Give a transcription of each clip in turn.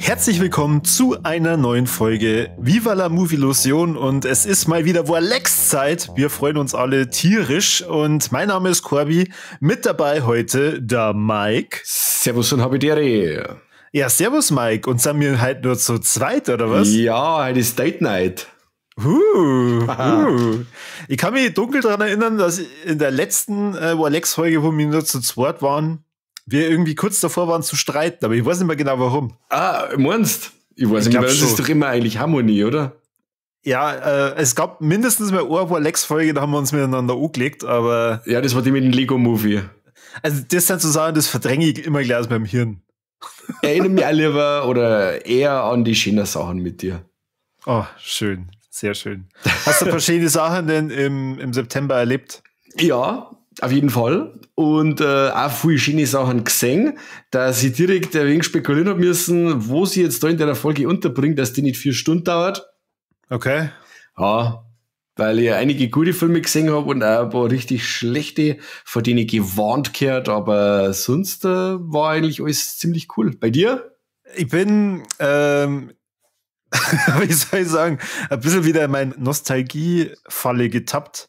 Herzlich willkommen zu einer neuen Folge Viva la Movilusion und es ist mal wieder Alex-Zeit. Wir freuen uns alle tierisch und mein Name ist Corby. Mit dabei heute der Mike. Servus und Habidere. Ja, servus Mike. Und sind wir halt nur zu zweit, oder was? Ja, heute ist Date Night. Ich kann mich dunkel daran erinnern, dass in der letzten Alex-Folge, wo wir nur zu zweit waren, wir irgendwie kurz davor waren zu streiten, aber ich weiß nicht mehr genau warum. Ah, meinst? Ich weiß nicht, bei uns ist doch immer eigentlich Harmonie, oder? Ja, es gab mindestens mal eine Alex-Folge, da haben wir uns miteinander angelegt, aber... Ja, das war die mit dem Lego-Movie. Also das dann zu sagen, das verdränge ich immer gleich aus meinem Hirn. Erinnere mich auch lieber oder eher an die schönen Sachen mit dir. Oh, schön. Sehr schön. Hast du verschiedene Sachen denn im September erlebt? Ja, auf jeden Fall. Und auch viele schöne Sachen gesehen, dass ich direkt ein wenig spekulieren habe müssen, wo sie jetzt da in der Folge unterbringt, dass die nicht 4 Stunden dauert. Okay. Ja, weil ich einige gute Filme gesehen habe und auch ein paar richtig schlechte, vor denen ich gewarnt gehört, aber sonst war eigentlich alles ziemlich cool. Bei dir? Ich bin, wie soll ich sagen, ein bisschen wieder in meine Nostalgie-Falle getappt.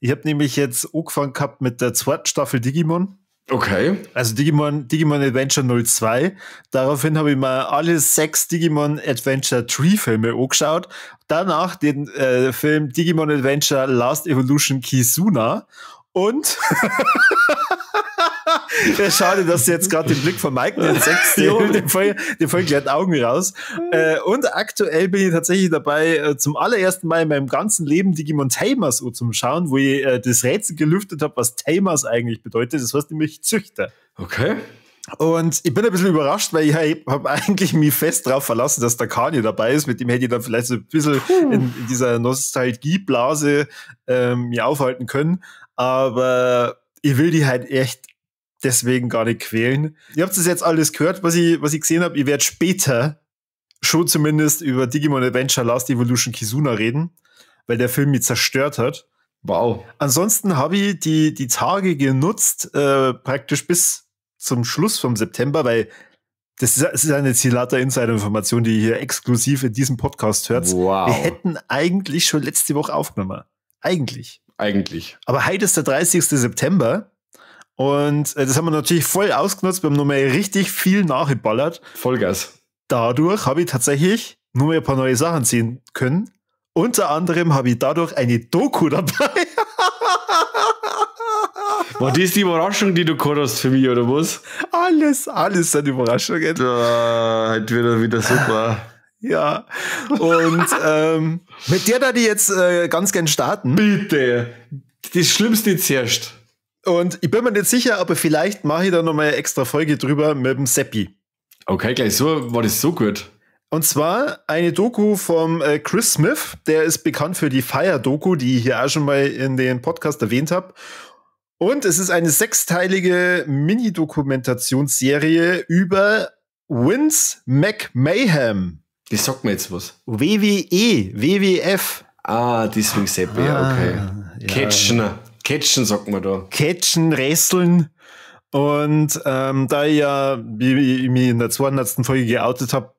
Ich habe nämlich jetzt angefangen gehabt mit der zweiten Staffel Digimon. Okay. Also Digimon Adventure 02. Daraufhin habe ich mal alle 6 Digimon Adventure 3 Filme angeschaut. Danach den Film Digimon Adventure Last Evolution Kizuna. Und ja, schade, dass du jetzt gerade den Blick von Mike nicht siehst. Den voll gleich Augen raus. Und aktuell bin ich tatsächlich dabei, zum allerersten Mal in meinem ganzen Leben Digimon Tamers zum Schauen, wo ich das Rätsel gelüftet habe, was Tamers eigentlich bedeutet. Das heißt nämlich Züchter. Okay. Und ich bin ein bisschen überrascht, weil ich habe eigentlich mich fest darauf verlassen, dass der Kanye dabei ist. Mit dem hätte ich dann vielleicht so ein bisschen in dieser Nostalgieblase mich aufhalten können. Aber ich will die halt echt deswegen gar nicht quälen. Ihr habt das jetzt alles gehört, was ich gesehen habe. Ich werde später schon zumindest über Digimon Adventure Last Evolution Kizuna reden, weil der Film mich zerstört hat. Wow. Ansonsten habe ich die Tage genutzt, praktisch bis zum Schluss vom September, weil das ist eine Zilata Insider-Information, die ihr hier exklusiv in diesem Podcast hört. Wow. Wir hätten eigentlich schon letzte Woche aufgenommen. Eigentlich. Eigentlich. Aber heute ist der 30. September. Und das haben wir natürlich voll ausgenutzt. Wir haben nochmal richtig viel nachgeballert. Vollgas. Dadurch habe ich tatsächlich nur mal ein paar neue Sachen sehen können. Unter anderem habe ich dadurch eine Doku dabei. War das die Überraschung, die du gehabt hast für mich, oder was? Alles sind Überraschungen. Ja, heute wieder super. Ja, und mit der da die jetzt ganz gern starten. Bitte, das Schlimmste zuerst. Und ich bin mir nicht sicher, aber vielleicht mache ich da nochmal eine extra Folge drüber mit dem Seppi. Okay, gleich so war das so gut. Und zwar eine Doku vom Chris Smith, der ist bekannt für die Fire-Doku, die ich hier auch schon mal in den Podcast erwähnt habe. Und es ist eine 6-teilige Mini-Dokumentationsserie über Vince McMahon. Das sagt mir jetzt was. WWE, WWF. Ah, deswegen Seppi, okay. Ja. Catchen. Catchen sagt man da. Catchen, Wresteln. Und da ich ja, wie ich mich in der 200. Folge geoutet habe,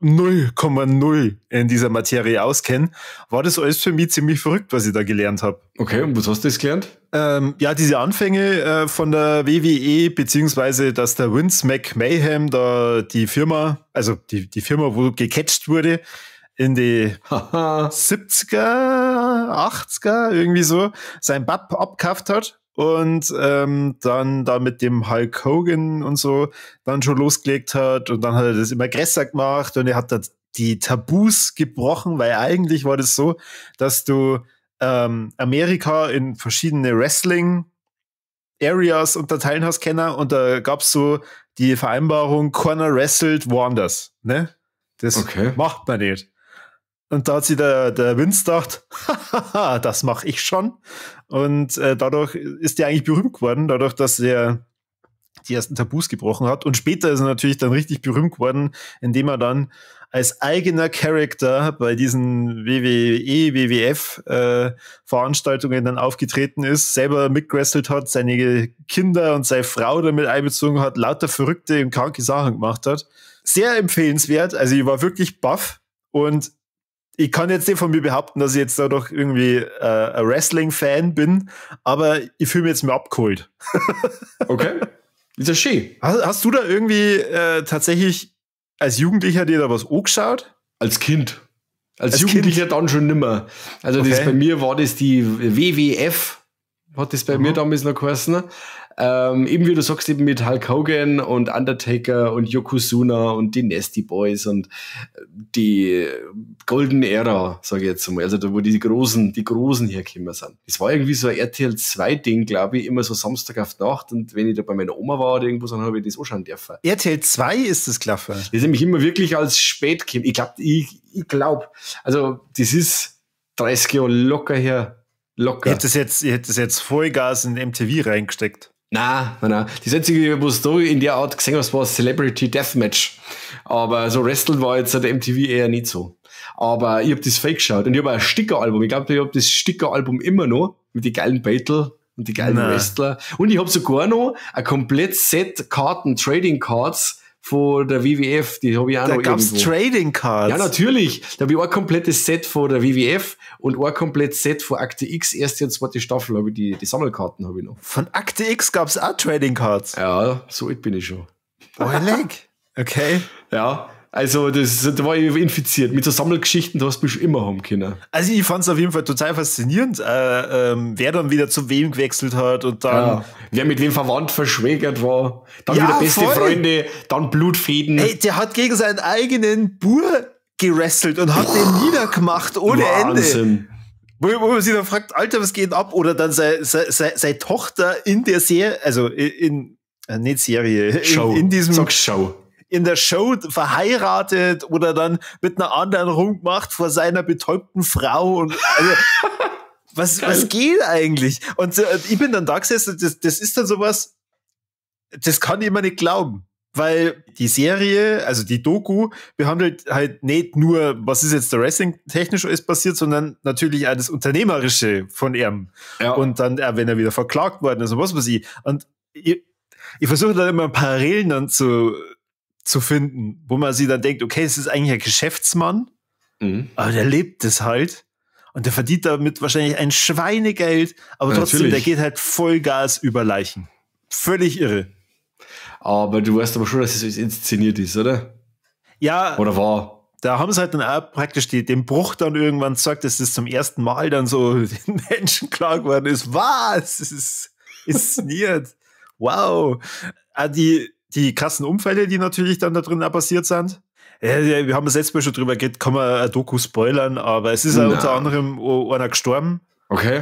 0,0 in dieser Materie auskenne, war das alles für mich ziemlich verrückt, was ich da gelernt habe. Okay, und was hast du jetzt gelernt? Ja, diese Anfänge von der WWE, beziehungsweise, dass der Vince McMahon da die Firma, also die Firma, wo gecatcht wurde, in die 70er, 80er, irgendwie so, sein Bab abgekauft hat und dann da mit dem Hulk Hogan und so dann schon losgelegt hat und dann hat er das immer größer gemacht und er hat da die Tabus gebrochen, weil eigentlich war das so, dass du Amerika in verschiedene Wrestling-Areas unterteilen hast können und da gab es so die Vereinbarung, keiner wrestelt woanders, ne? Das macht man nicht. Und da hat sich der Vince gedacht, hahaha, das mache ich schon. Und dadurch ist der eigentlich berühmt geworden, dadurch, dass er die ersten Tabus gebrochen hat. Und später ist er natürlich dann richtig berühmt geworden, indem er dann als eigener Charakter bei diesen WWE, WWF Veranstaltungen dann aufgetreten ist, selber mitgewrestelt hat, seine Kinder und seine Frau damit einbezogen hat, lauter verrückte und kranke Sachen gemacht hat. Sehr empfehlenswert. Also ich war wirklich baff und ich kann jetzt nicht von mir behaupten, dass ich jetzt da doch irgendwie ein Wrestling-Fan bin, aber ich fühle mich jetzt mehr abgeholt. Okay. Ist ja schön. Hast du da irgendwie tatsächlich als Jugendlicher dir da was angeschaut? Als Kind. Als Jugendlicher kind? Dann schon nimmer. Also okay. Das bei mir war das die WWF, hat das bei mir damals noch geheißen. Eben wie du sagst, eben mit Hulk Hogan und Undertaker und Yokozuna und die Nasty Boys und die Golden Era, sage ich jetzt mal. Also da, wo die Großen hergekommen sind. Das war irgendwie so ein RTL 2 Ding, glaube ich, immer so Samstag auf Nacht, und wenn ich da bei meiner Oma war oder irgendwo, dann habe ich das anschauen dürfen. RTL 2 ist das gelaufen? Das ist nämlich immer wirklich als Spätkind. Ich glaube, also das ist 30 Jahre locker her. Locker. Ich hätte das jetzt Vollgas in MTV reingesteckt. Nein, nein, nein. Das einzige, was du in der Art gesehen hast, war Celebrity Deathmatch. Aber so Wrestling war jetzt der MTV eher nicht so. Aber ich hab das fake geschaut und ich hab auch ein Sticker-Album. Ich glaube, ich hab das Sticker-Album immer noch mit den geilen Battle und die geilen Wrestler. Und ich hab sogar noch ein komplettes Set Karten, Trading Cards von der WWF, die habe ich auch da noch gab's irgendwo. Trading Cards. Ja, natürlich. Da habe ich ein komplettes Set von der WWF und ein komplettes Set von Akte X, erste und zweite Staffel, habe ich die Sammelkarten habe ich noch. Von Akte X gab's auch Trading Cards? Ja, so alt bin ich schon. Oh, leck. Okay. Ja, also da war ich infiziert. Mit so Sammelgeschichten, da hast du mich schon immer haben können. Also ich fand's auf jeden Fall total faszinierend, wer dann wieder zu wem gewechselt hat und dann... Ja, wer mit wem verwandt, verschwägert war, dann ja, wieder beste voll. Freunde, dann Blutfäden. Ey, der hat gegen seinen eigenen Bur gewrestelt und hat den niedergemacht ohne Wahnsinn. Ende. Wo man sich dann fragt, Alter, was geht denn ab? Oder dann seine Tochter in der Serie, also in nicht Serie, Show. In diesem... Sag Show. In der Show verheiratet oder dann mit einer anderen rumgemacht vor seiner betäubten Frau. Und also, was geht eigentlich? Und ich bin dann da gesessen, das ist dann sowas, das kann ich immer nicht glauben. Weil die Serie, also die Doku, behandelt halt nicht nur, was ist jetzt der Wrestling technisch alles passiert, sondern natürlich auch das Unternehmerische von ihm. Ja. Und dann, wenn er wieder verklagt worden ist und was weiß ich. Und ich versuche dann immer Parallelen dann zu finden, wo man sich dann denkt, okay, es ist eigentlich ein Geschäftsmann, aber der lebt es halt und der verdient damit wahrscheinlich ein Schweinegeld, aber trotzdem, natürlich. Der geht halt Vollgas über Leichen. Völlig irre. Aber du weißt aber schon, dass es inszeniert ist, oder? Ja. Oder war? Da haben sie halt dann auch praktisch den Bruch dann irgendwann gesagt, dass das zum ersten Mal dann so den Menschen klar geworden ist. Was? Es ist inszeniert. Wow. Die krassen Unfälle, die natürlich dann da drin auch passiert sind. Ja, wir haben das letzte Mal schon drüber geredet, kann man eine Doku spoilern, aber es ist ja unter anderem einer gestorben. Okay.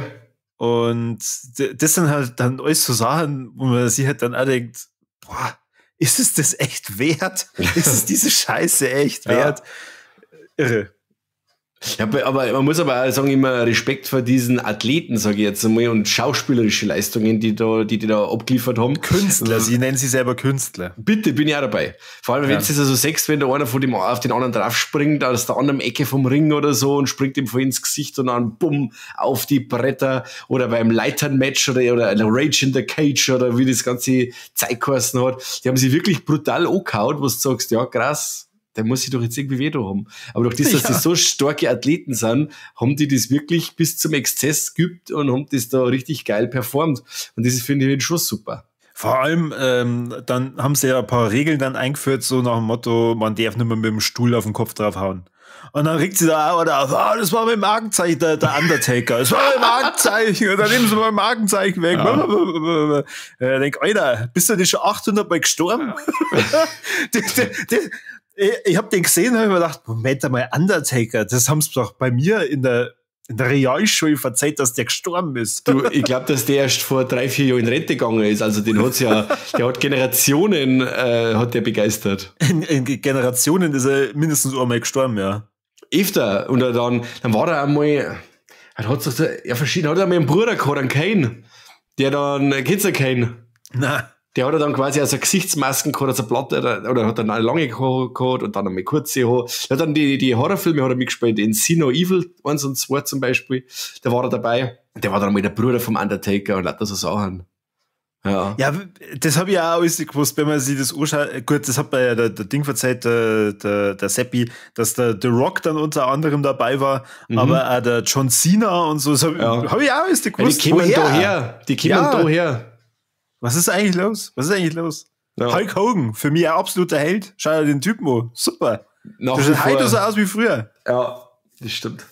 Und das sind halt dann alles so Sachen, wo man sich halt dann auch denkt, boah, ist es das echt wert? Ist es diese Scheiße echt wert? Ja. Irre. Ja, aber man muss aber auch sagen, immer Respekt vor diesen Athleten, sage ich jetzt einmal, und schauspielerische Leistungen, die da abgeliefert haben. Künstler, sie nennen sie selber Künstler. Bitte, bin ich auch dabei. Vor allem, wenn du das also siehst, wenn da einer von dem auf den anderen draufspringt, aus der anderen Ecke vom Ring oder so und springt ihm voll ins Gesicht und dann bumm, auf die Bretter oder beim Leitern-Match oder Rage in the Cage oder wie das ganze Zeug geheißen hat. Die haben sie wirklich brutal angehauen, wo du sagst, ja, krass. Der muss sich doch jetzt irgendwie weh da haben. Aber durch das, dass die so starke Athleten sind, haben die das wirklich bis zum Exzess geübt und haben das da richtig geil performt. Und das finde ich schon super. Vor allem, dann haben sie ja ein paar Regeln dann eingeführt, so nach dem Motto, man darf nicht mehr mit dem Stuhl auf den Kopf draufhauen. Und dann regt sie da auch auf, oh, das war mein Markenzeichen, der Undertaker, das war mein Markenzeichen, und dann nehmen sie mein Markenzeichen weg. Ja. Ich denk, Alter, bist du nicht schon 800 Mal gestorben? Ich hab den gesehen und hab mir gedacht, Moment einmal, Undertaker, das haben sie doch bei mir in der Realschule verzeiht, dass der gestorben ist. Du, ich glaube, dass der erst vor 3-4 Jahren in Rente gegangen ist. Also den hat's ja, der hat Generationen, hat der begeistert. In Generationen ist er mindestens einmal gestorben, ja. Öfter. Und dann war er einmal, Hat doch ja verschiedene, hat er mit dem Bruder gehabt, einen Kane. Der dann, kennst du Kane? Nein. Der hat er dann quasi aus einer Gesichtsmasken gehabt, also Platte, oder hat dann eine lange gehabt und dann einmal kurze Haare. Der hat dann die Horrorfilme hat er mitgespielt, in See No Evil 1 und 2 zum Beispiel. Da war er dabei. Der war dann mal der Bruder vom Undertaker und lauter so Sachen. Ja. Ja, das habe ich auch alles nicht gewusst, wenn man sich das anschaut. Gut, das hat mir ja der Ding verzeiht, der Seppi, dass der The Rock dann unter anderem dabei war, aber auch der John Cena und so, das habe hab ich auch alles nicht gewusst. Ja, die kommen daher. Die kommen daher. Was ist eigentlich los? Was ist eigentlich los? Ja. Hulk Hogan, für mich ein absoluter Held. Schau dir den Typen an. Super. Nach der schaut heute so aus wie früher. Ja, das stimmt.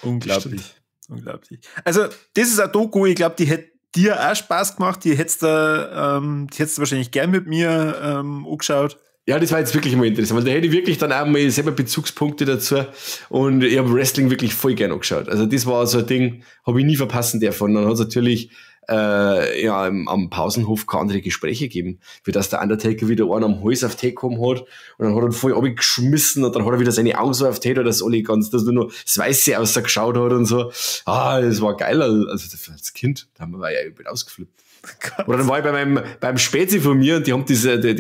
Unglaublich. Das stimmt. Unglaublich. Also, das ist ein Doku, ich glaube, die hätte dir auch Spaß gemacht, die hättest du wahrscheinlich gern mit mir angeschaut. Ja, das war jetzt wirklich mal interessant, weil da hätte ich wirklich dann auch mal selber Bezugspunkte dazu und ich habe Wrestling wirklich voll gern angeschaut. Also das war so ein Ding, habe ich nie verpassen dürfen. Dann hat es natürlich am Pausenhof keine andere Gespräche gegeben, wie dass der Undertaker wieder einen am Hals auf die gekommen hat und dann hat er ihn voll abgeschmissen und dann hat er wieder seine Augen so auf die, dass alle ganz, dass nur noch das Weiße ausgeschaut hat und so. Ah, das war geil, also als Kind, da haben wir ja übel ausgeflippt. Gott. Oder dann war ich beim Spezi von mir und die haben die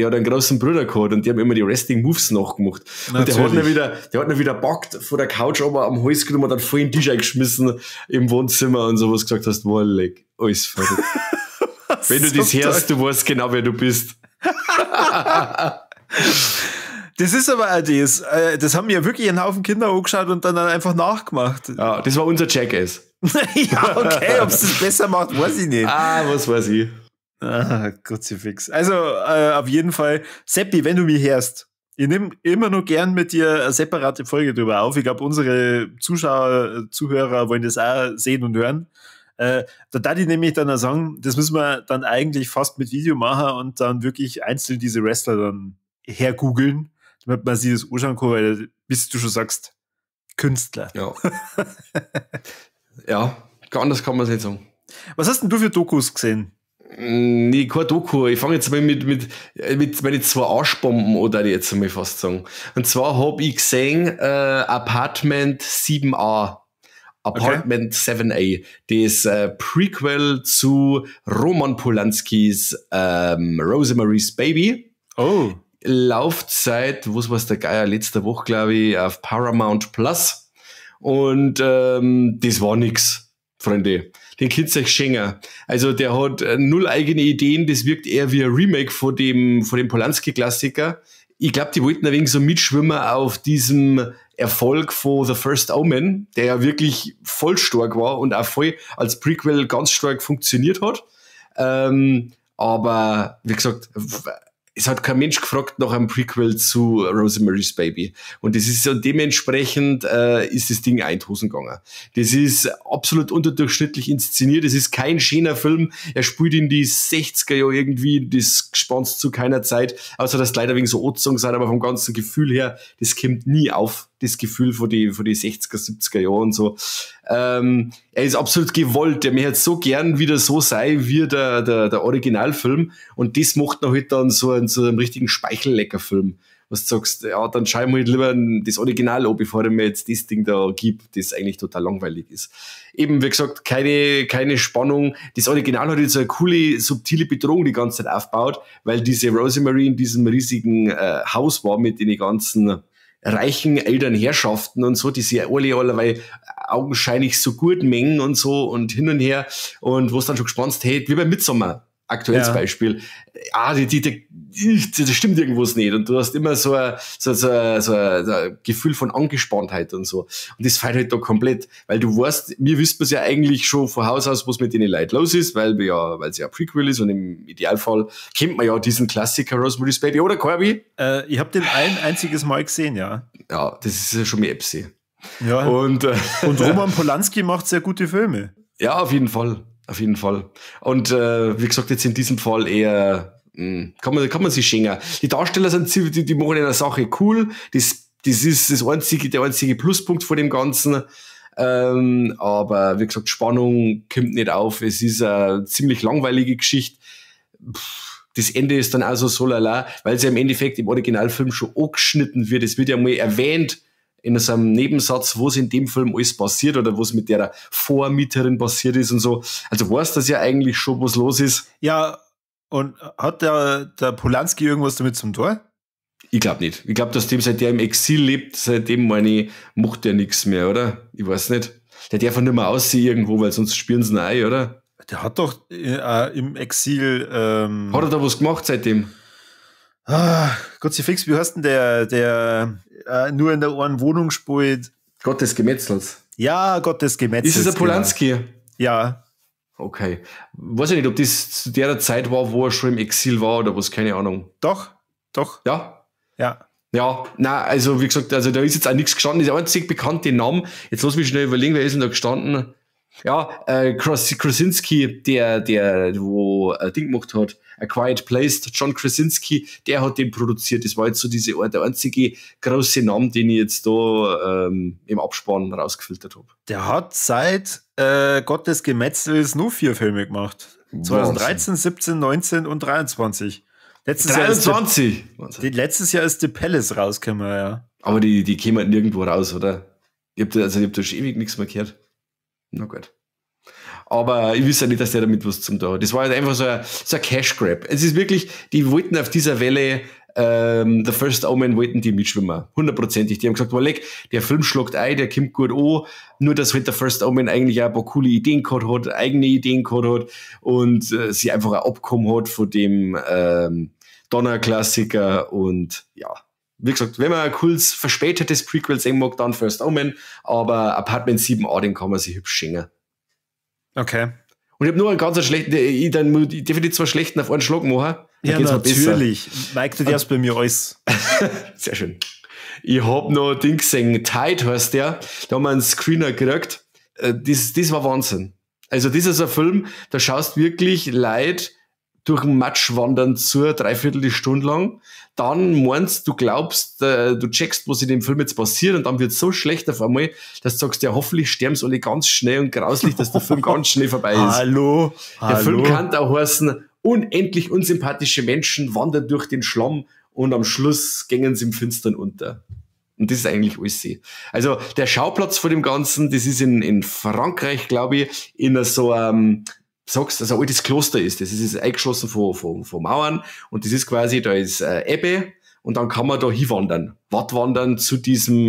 hat einen großen Bruder gehabt und die haben immer die Wrestling Moves nachgemacht. Und der hat ihn wieder packt vor der Couch oben am Hals genommen und dann voll in den Tisch eingeschmissen im Wohnzimmer und sowas gesagt hast, boah, leck, alles fertig. Wenn du das hörst, du weißt genau, wer du bist. Das ist aber auch das. Das haben ja wirklich einen Haufen Kinder angeschaut und dann einfach nachgemacht. Ja, das war unser Jackass. Ja, okay, ob es das besser macht, weiß ich nicht. Ah, was weiß ich. Ah, Kruzifix. Also, auf jeden Fall, Seppi, wenn du mich hörst, ich nehme immer nur gern mit dir eine separate Folge drüber auf. Ich glaube, unsere Zuschauer, Zuhörer wollen das auch sehen und hören. Da darf ich nämlich dann auch sagen, das müssen wir dann eigentlich fast mit Video machen und dann wirklich einzeln diese Wrestler dann hergoogeln, damit man sich das anschauen kann, weil, bis du schon sagst, Künstler. Ja. Ja, anders kann man es nicht sagen. Was hast denn du für Dokus gesehen? Nee, kein Doku. Ich fange jetzt mal mit meinen zwei Arschbomben an, oder ich jetzt mal fast sagen. Und zwar habe ich gesehen Apartment 7a. Apartment 7a. Das Prequel zu Roman Polanskis Rosemary's Baby. Oh. Laufzeit, was war's der Geier, letzte Woche, glaube ich, auf Paramount Plus. Und das war nix, Freunde. Den könnt ihr euch schenken. Also der hat null eigene Ideen, das wirkt eher wie ein Remake von dem Polanski-Klassiker. Ich glaube, die wollten ein wenig so mitschwimmen auf diesem Erfolg von The First Omen, der ja wirklich voll stark war und auch voll als Prequel ganz stark funktioniert hat. Aber wie gesagt, es hat kein Mensch gefragt nach einem Prequel zu Rosemary's Baby. Und das ist, und dementsprechend ist das Ding in die Hosen gegangen. Das ist absolut unterdurchschnittlich inszeniert. Das ist kein schöner Film. Er spielt in die 60er Jahre irgendwie, das gespannt zu keiner Zeit. Außer, dass leider wegen so angezogen sind, aber vom ganzen Gefühl her, das kommt nie auf, das Gefühl von die 60er, 70er Jahren und so. Er ist absolut gewollt. Er möchte so gern wieder so sein wie der Originalfilm. Und das macht noch halt dann so einen richtigen Speichellecker-Film. Was du sagst, ja, dann schau ich mir halt lieber das Original an, bevor ich mir jetzt das Ding da gibt, das eigentlich total langweilig ist. Eben, wie gesagt, keine Spannung. Das Original hat jetzt so eine coole, subtile Bedrohung die ganze Zeit aufgebaut, weil diese Rosemary in diesem riesigen Haus war mit den ganzen reichen Elternherrschaften und so, die sie alle augenscheinlich so gut mengen und so und hin und her und wo es dann schon gespannt hey, wie bei Midsommar, aktuelles Beispiel, ah, das stimmt irgendwas nicht und du hast immer so ein Gefühl von Angespanntheit und so und das fällt halt da komplett, weil du weißt, wir wissen es ja eigentlich schon von Haus aus, was mit den Leuten los ist, weil es ja Prequel ist und im Idealfall kennt man ja diesen Klassiker Rosemary's Baby, oder Corby? Ich habe den ein einziges Mal gesehen, ja. Ja, das ist ja schon mehr Epsi. Ja. Und Roman Polanski macht sehr gute Filme. Ja, auf jeden Fall. Auf jeden Fall. Und wie gesagt, jetzt in diesem Fall eher kann man sich schenken. Die Darsteller sind die machen eine Sache cool. Das ist das einzige, der einzige Pluspunkt vor dem Ganzen. Aber wie gesagt, Spannung kommt nicht auf. Es ist eine ziemlich langweilige Geschichte. Das Ende ist dann also so lala, weil es ja im Endeffekt im Originalfilm schon angeschnitten wird. Es wird ja mal erwähnt in so einem Nebensatz, was in dem Film alles passiert oder was mit der Vormieterin passiert ist und so. Also weiß das ja eigentlich schon, was los ist. Ja, und hat der Polanski irgendwas damit zum Tor? Ich glaube nicht. Ich glaube, dass dem, seit der im Exil lebt, seitdem, meine ich, macht der nichts mehr, oder? Ich weiß nicht. Der darf ja nicht mehr aussehen irgendwo, weil sonst spielen sie ihn ein, oder? Der hat doch im Exil. Hat er da was gemacht seitdem? Ah, Gott sei fix, wie heißt denn der nur in der einen Wohnung spielt? Gott des Gemetzels. Ja, Gott des Gemetzels. Ist es der Polanski? Genau. Ja. Okay. Weiß ich nicht, ob das zu der Zeit war, wo er schon im Exil war oder was, keine Ahnung. Doch, doch. Ja? Ja. Ja, na, also wie gesagt, also da ist jetzt auch nichts gestanden. Das ist der einzig bekannte Name. Jetzt lass mich schnell überlegen, wer ist denn da gestanden? Ja, Krasinski, der wo Ding gemacht hat, A Quiet Place, John Krasinski, der hat den produziert. Das war jetzt so der einzige große Name, den ich jetzt da im Abspann rausgefiltert habe. Der hat seit Gott des Gemetzels nur 4 Filme gemacht. 2013, 17, 19 und 23. Letztes 23! Jahr letztes Jahr ist The Palace rausgekommen, ja. Aber die kämen nirgendwo raus, oder? Ich hab da schon ewig nichts mehr gehört. Na gut. Aber ich wüsste ja nicht, dass der damit was zum tun hat. Das war halt einfach so ein Cash Grab. Es ist wirklich, die wollten auf dieser Welle, The First Omen wollten die mitschwimmen. 100%ig. Die haben gesagt, leck, der Film schlagt ein, der kommt gut an. Nur, dass halt The First Omen eigentlich auch ein paar coole Ideen gehabt hat, eigene Ideen gehabt hat und sie einfach ein Abkommen hat von dem Donner-Klassiker und ja. Wie gesagt, wenn man ein cooles, verspätetes Prequel sehen mag, dann First Omen, aber Apartment 7a, den kann man sich hübsch schenken. Okay. Und ich habe nur einen ganz schlechten, ich dann definitiv zwei schlechten auf einen Schlag machen. Ja, natürlich. Mike, du darfst bei mir alles. Sehr schön. Ich hab noch Ding gesehen, Tide heißt der, da haben wir einen Screener gekriegt. Das war Wahnsinn. Also das ist ein Film, da schaust wirklich Leute durch den Matsch wandern zu, 3/4 Stunde lang. Dann meinst du, glaubst, du checkst, was in dem Film jetzt passiert, und dann wird es so schlecht auf einmal, dass du sagst, ja, hoffentlich sterben sie alle ganz schnell und grauslich, dass der Film ganz schnell vorbei ist. Hallo. Der Film kann auch heißen, unendlich unsympathische Menschen wandern durch den Schlamm und am Schluss gingen sie im Finstern unter. Und das ist eigentlich alles. Also der Schauplatz von dem Ganzen, das ist in Frankreich, glaube ich, in so einem, sagst, dass ein altes Kloster ist. Das ist eingeschlossen von Mauern und das ist quasi, da ist Ebbe und dann kann man da hinwandern, wattwandern zu diesem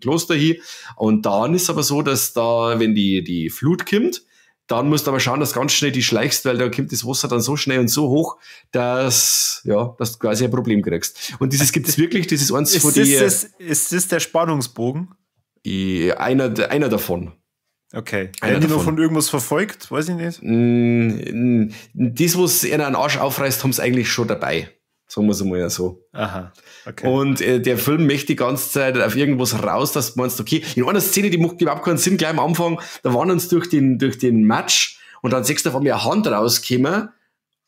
Kloster hin. Und dann ist aber so, dass da, wenn die Flut kommt, dann musst du aber schauen, dass ganz schnell die schleichst, weil da kommt das Wasser dann so schnell und so hoch, dass, ja, dass du quasi ein Problem kriegst. Und dieses gibt es wirklich, das ist eins von die... Ist das der Spannungsbogen? Einer davon. Okay. Werden die noch von irgendwas verfolgt? Weiß ich nicht. Das, was einer einen Arsch aufreißt, haben sie eigentlich schon dabei. Sagen wir es einmal ja so. Aha. Okay. Und der Film möchte die ganze Zeit auf irgendwas raus, dass du meinst, okay, in einer Szene, die macht überhaupt keinen Sinn, gleich am Anfang, da wandern sie durch den Matsch und dann siehst du auf einmal eine Hand rauskommen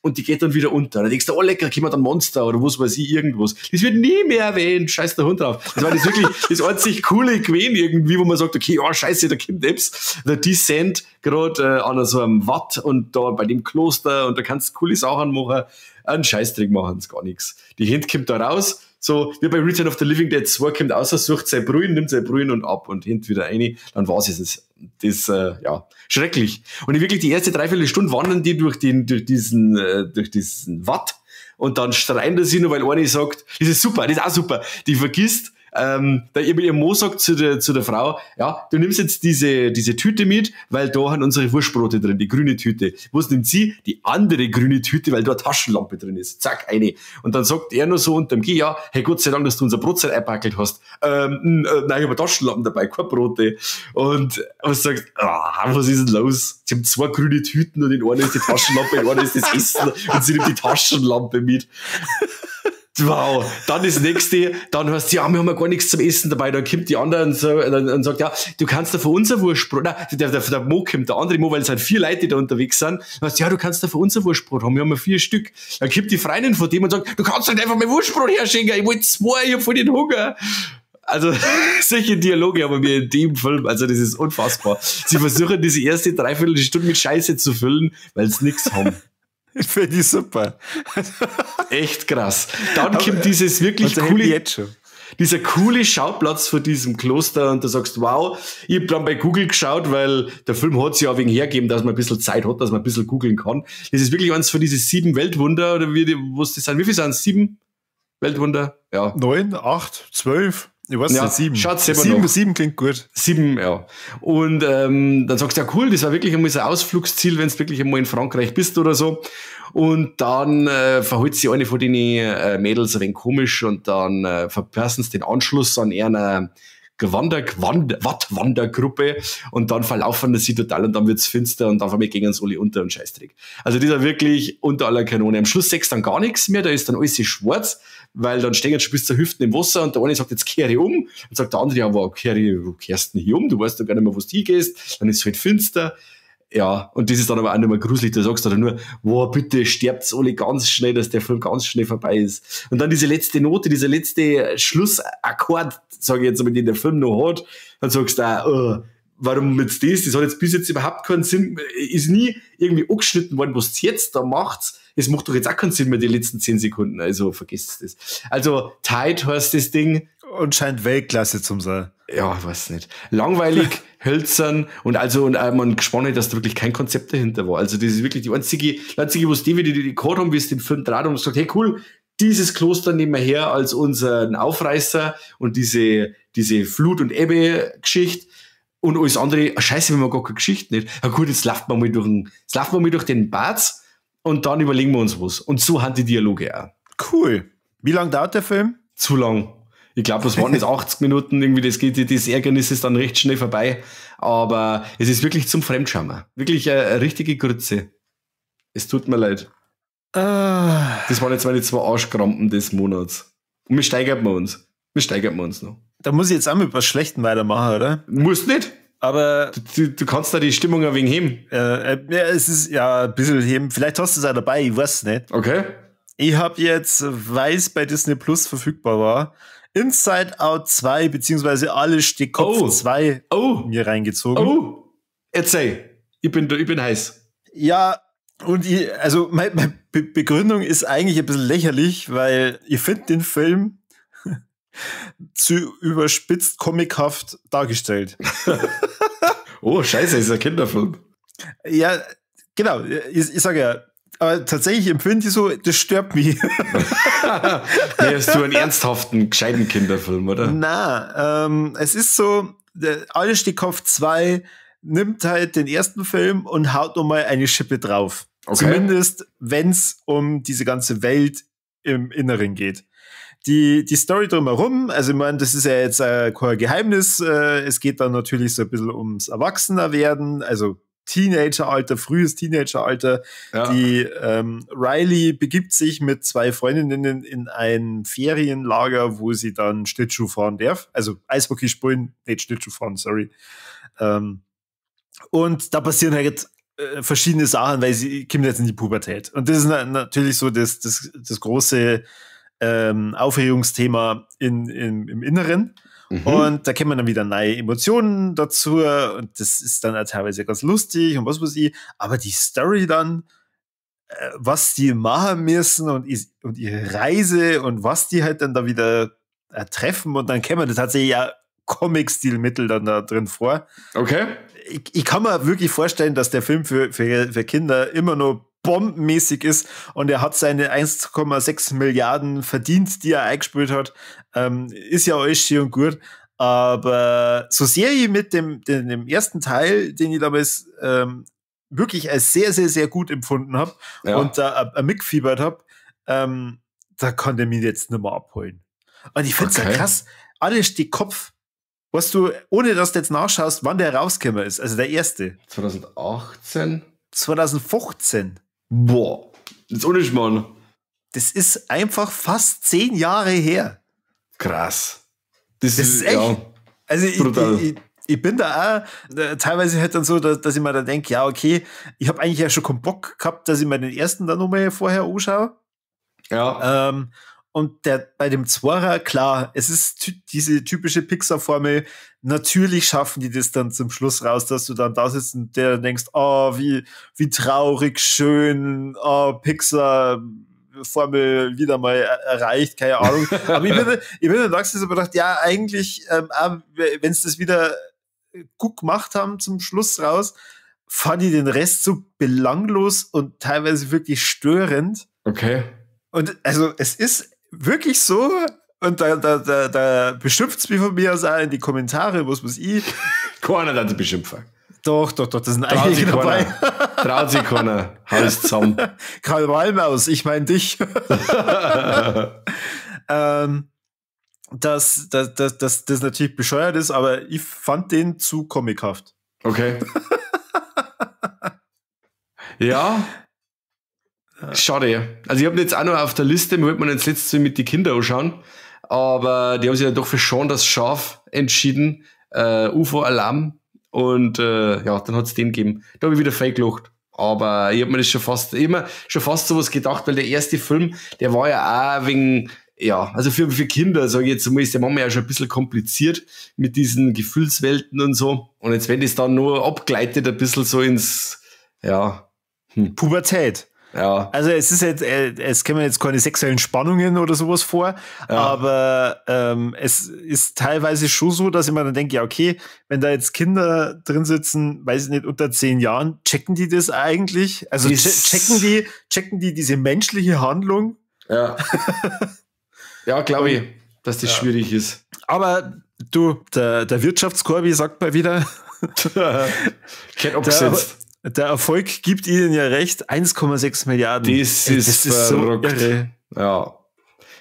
und die geht dann wieder unter. Dann denkst du, oh lecker, kommt dann Monster oder was weiß ich, irgendwas. Das wird nie mehr erwähnt, scheiß der Hund drauf. Das war das wirklich das einzig coole gewesen irgendwie, wo man sagt, okay, oh scheiße, da kommt etwas. Der Descent gerade an so einem Watt und da bei dem Kloster und da kannst du coole Sachen machen. Einen Scheißdreck machen sie gar nichts. Die Hand kommt da raus, so wie bei Return of the Living Dead 2 kommt raus, sucht sein Brühen, nimmt sein Brühen und ab und hinten wieder rein, dann war's es. Das, ja, schrecklich. Und wirklich die erste 3/4 Stunde wandern die durch diesen Watt und dann streiten sie nur, weil eine sagt, das ist super, das ist auch super, die vergisst, da ihr Mo sagt zu der Frau, ja, du nimmst jetzt diese Tüte mit, weil da haben unsere Wurstbrote drin, die grüne Tüte. Was nimmt sie? Die andere grüne Tüte, weil da eine Taschenlampe drin ist. Zack, eine. Und dann sagt er nur so unterm Geh, ja, hey, Gott sei Dank, dass du unser Brotzeit einpackelt hast. Nein, ich habe eine Taschenlampe dabei, keine Brote. Und was sagt, was ist denn los? Sie haben 2 grüne Tüten und in einer ist die Taschenlampe, in einer ist das Essen und sie nimmt die Taschenlampe mit. Wow, dann das nächste, dann heißt ja, wir haben ja gar nichts zum Essen dabei, dann kommt die andere und, so, und sagt, ja, du kannst da von unser Wurstbrot, nein, der Mo kommt, der andere Mo, weil es halt 4 Leute, die da unterwegs sind, dann heißt, ja, du kannst da von unser Wurstbrot haben, wir haben ja 4 Stück. Dann kommt die Freundin von dem und sagt, du kannst doch nicht einfach mein Wurstbrot herschenken, ich wollte 2, ich hab voll den Hunger. Also, solche Dialoge haben wir in dem Film, also das ist unfassbar. Sie versuchen diese erste 3/4 Stunde mit Scheiße zu füllen, weil sie nichts haben. Finde ich super. Echt krass. Dann kommt dieses wirklich coole, Dieser coole Schauplatz von diesem Kloster und da sagst du, wow, ich hab dann bei Google geschaut, weil der Film hat sich ja wegen hergegeben, dass man ein bisschen Zeit hat, dass man ein bisschen googeln kann. Das ist wirklich eins von diesen 7 Weltwunder, oder wie, was das sind. Wie viel sind es? 7 Weltwunder? Ja. 9, 8, 12. Ich weiß ja, nicht, 7. Schaut selber 7 klingt gut. 7, ja. Und dann sagst du, ja cool, das war wirklich einmal so ein Ausflugsziel, wenn du wirklich einmal in Frankreich bist oder so. Und dann verhält sich eine von den Mädels ein wenig komisch und dann verpassen sie den Anschluss an einer Wattwandergruppe und dann verlaufen sie total und dann wird's finster und dann gehen sie alle unter und Scheißdreck. Also dieser wirklich unter aller Kanone. Am Schluss sechst dann gar nichts mehr, da ist dann alles schwarz, weil dann stehen jetzt schon bis zur Hüften im Wasser und der eine sagt, jetzt kehre ich um. Und sagt der andere, ja, wo kehrst du denn hier um? Du weißt doch gar nicht mehr, wo du hingehst. Dann ist es halt finster. Ja, und das ist dann aber auch nicht mehr gruselig. Da sagst du dann nur, wow, bitte sterbt's alle ganz schnell, dass der Film ganz schnell vorbei ist. Und dann diese letzte Note, dieser letzte Schlussakkord, sage ich jetzt mal, den der Film noch hat, dann sagst du auch, oh, warum jetzt das? Das hat jetzt bis jetzt überhaupt keinen Sinn, ist nie irgendwie angeschnitten worden, was jetzt da macht. Es macht doch jetzt auch keinen Sinn mehr, die letzten 10 Sekunden. Also vergesst das. Also Tide heißt das Ding. Und scheint Weltklasse zum sein. Ja, ich weiß nicht. Langweilig, hölzern und also und man gespannt, dass da wirklich kein Konzept dahinter war. Also das ist wirklich die einzige, was die wieder die gehabt haben, wie es den Film draht und gesagt, hey cool, dieses Kloster nehmen wir her als unseren Aufreißer und diese Flut- und Ebbe-Geschichte und alles andere, scheiße, wenn wir gar keine Geschichte nicht. Na gut, jetzt laufen wir mal durch den Bad und dann überlegen wir uns was. Und so haben die Dialoge auch. Cool. Wie lange dauert der Film? Zu lang. Ich glaube, das waren jetzt 80 Minuten, irgendwie, das geht, das Ärgernis ist dann recht schnell vorbei. Aber es ist wirklich zum Fremdschammer. Wirklich eine richtige Grütze. Es tut mir leid. Das waren jetzt meine 2 Arschkrampen des Monats. Und wir steigern uns. Wir steigern uns noch. Da muss ich jetzt auch mit was Schlechtem weitermachen, oder? Musst nicht. Aber du kannst da die Stimmung ein wenig heben. Ja, es ist ja ein bisschen heben. Vielleicht hast du es auch dabei, ich weiß nicht. Okay. Ich habe jetzt, weil es bei Disney Plus verfügbar war, Inside Out 2, beziehungsweise Alles steht Kopf 2 mir reingezogen. Oh, erzähl. Ich bin heiß. Ja, und also meine Begründung ist eigentlich ein bisschen lächerlich, weil ich finde den Film zu überspitzt comichaft dargestellt. Oh, scheiße, ist ein Kinderfilm. Ja, genau. Ich sage ja, aber tatsächlich empfinde ich so, das stört mich. Nee, hast du einen ernsthaften, gescheiten Kinderfilm, oder? Na, es ist so, Alles steht Kopf 2 nimmt halt den ersten Film und haut nochmal eine Schippe drauf. Okay. Zumindest, wenn es um diese ganze Welt im Inneren geht. Die Story drumherum, also ich meine, das ist ja jetzt kein Geheimnis, es geht dann natürlich so ein bisschen ums Erwachsenerwerden, also Teenageralter, frühes Teenageralter. Ja. Die Riley begibt sich mit 2 Freundinnen in ein Ferienlager, wo sie dann Schlittschuh fahren darf. Also Eishockey spielen, nicht Schlittschuh fahren, sorry. Und da passieren halt verschiedene Sachen, weil sie kommt jetzt in die Pubertät. Und das ist natürlich so das große Aufregungsthema im Inneren. Mhm. Und da kommen dann wieder neue Emotionen dazu und das ist dann auch teilweise ganz lustig und was weiß ich. Aber die Story dann, was die machen müssen und ihre Reise und was die halt dann da wieder treffen und dann kämen da tatsächlich ja Comic-Stil-Mittel dann da drin vor. Okay. Ich kann mir wirklich vorstellen, dass der Film für Kinder immer noch bombenmäßig ist und er hat seine 1,6 Milliarden verdient, die er eingespielt hat. Ist ja alles schön und gut. Aber so sehr ich mit dem ersten Teil, den ich damals wirklich als sehr, sehr, sehr gut empfunden habe, ja, und da mitgefiebert habe, da konnte er mich jetzt nicht mehr abholen. Und ich finde es ja krass, Alles steht Kopf. Weißt du, ohne dass du jetzt nachschaust, wann der rausgekommen ist, also der erste. 2018? 2015. Boah, das ist ohne Schmarrn. Das ist einfach fast 10 Jahre her. Krass. Das ist echt. Ja, also ich bin da auch teilweise halt dann so, dass ich mir dann denke, ja, okay, ich habe eigentlich ja schon keinen Bock gehabt, dass ich mir den ersten dann nochmal vorher anschaue. Ja. Und bei dem Zwarer, klar, es ist diese typische Pixar-Formel. Natürlich schaffen die das dann zum Schluss raus, dass du dann da sitzt und der denkst, oh, wie traurig, schön, oh, Pixar, Formel wieder mal erreicht, keine Ahnung. Aber ich bin dann langsam so gedacht, ja, eigentlich, wenn sie das wieder gut gemacht haben zum Schluss raus, fand ich den Rest so belanglos und teilweise wirklich störend. Okay. Und also es ist wirklich so, und da beschimpft's mich von mir aus auch in die Kommentare, was weiß ich. Keiner hat beschimpfen. Doch, doch, doch, das sind einige dabei. Traut sich keiner. Hau es zusammen. Karl Walmaus, ich mein dich. Dass das natürlich bescheuert ist, aber ich fand den zu comichaft. Okay. Ja. Schade. Also ich habe jetzt auch noch auf der Liste, wir wollten jetzt letztes Mal mit den Kindern anschauen, aber die haben sich ja doch für Shaun das Schaf entschieden, UFO-Alarm, und ja, dann hat's den gegeben. Da habe ich wieder fake gelacht. Aber ich habe mir das schon fast, immer schon fast sowas gedacht, weil der erste Film, der war ja auch wegen, ja, also für Kinder, sage ich jetzt mal, ist der Mama ja schon ein bisschen kompliziert mit diesen Gefühlswelten und so. Und jetzt, wenn das dann nur abgleitet, ein bisschen so ins, ja, Pubertät. Ja. Also es ist jetzt, es kommen jetzt keine sexuellen Spannungen oder sowas vor, ja. Aber es ist teilweise schon so, dass ich mir dann denke, ja okay, wenn da jetzt Kinder drin sitzen, weiß ich nicht, unter 10 Jahren, checken die das eigentlich? Also checken die diese menschliche Handlung? Ja. Ja, glaube ich, dass das schwierig ist. Aber du, der Wirtschaftskorbi sagt mal wieder, kein abgesetzt. Der Erfolg gibt ihnen ja recht, 1,6 Milliarden. Das ist verrückt. So irre. Ja.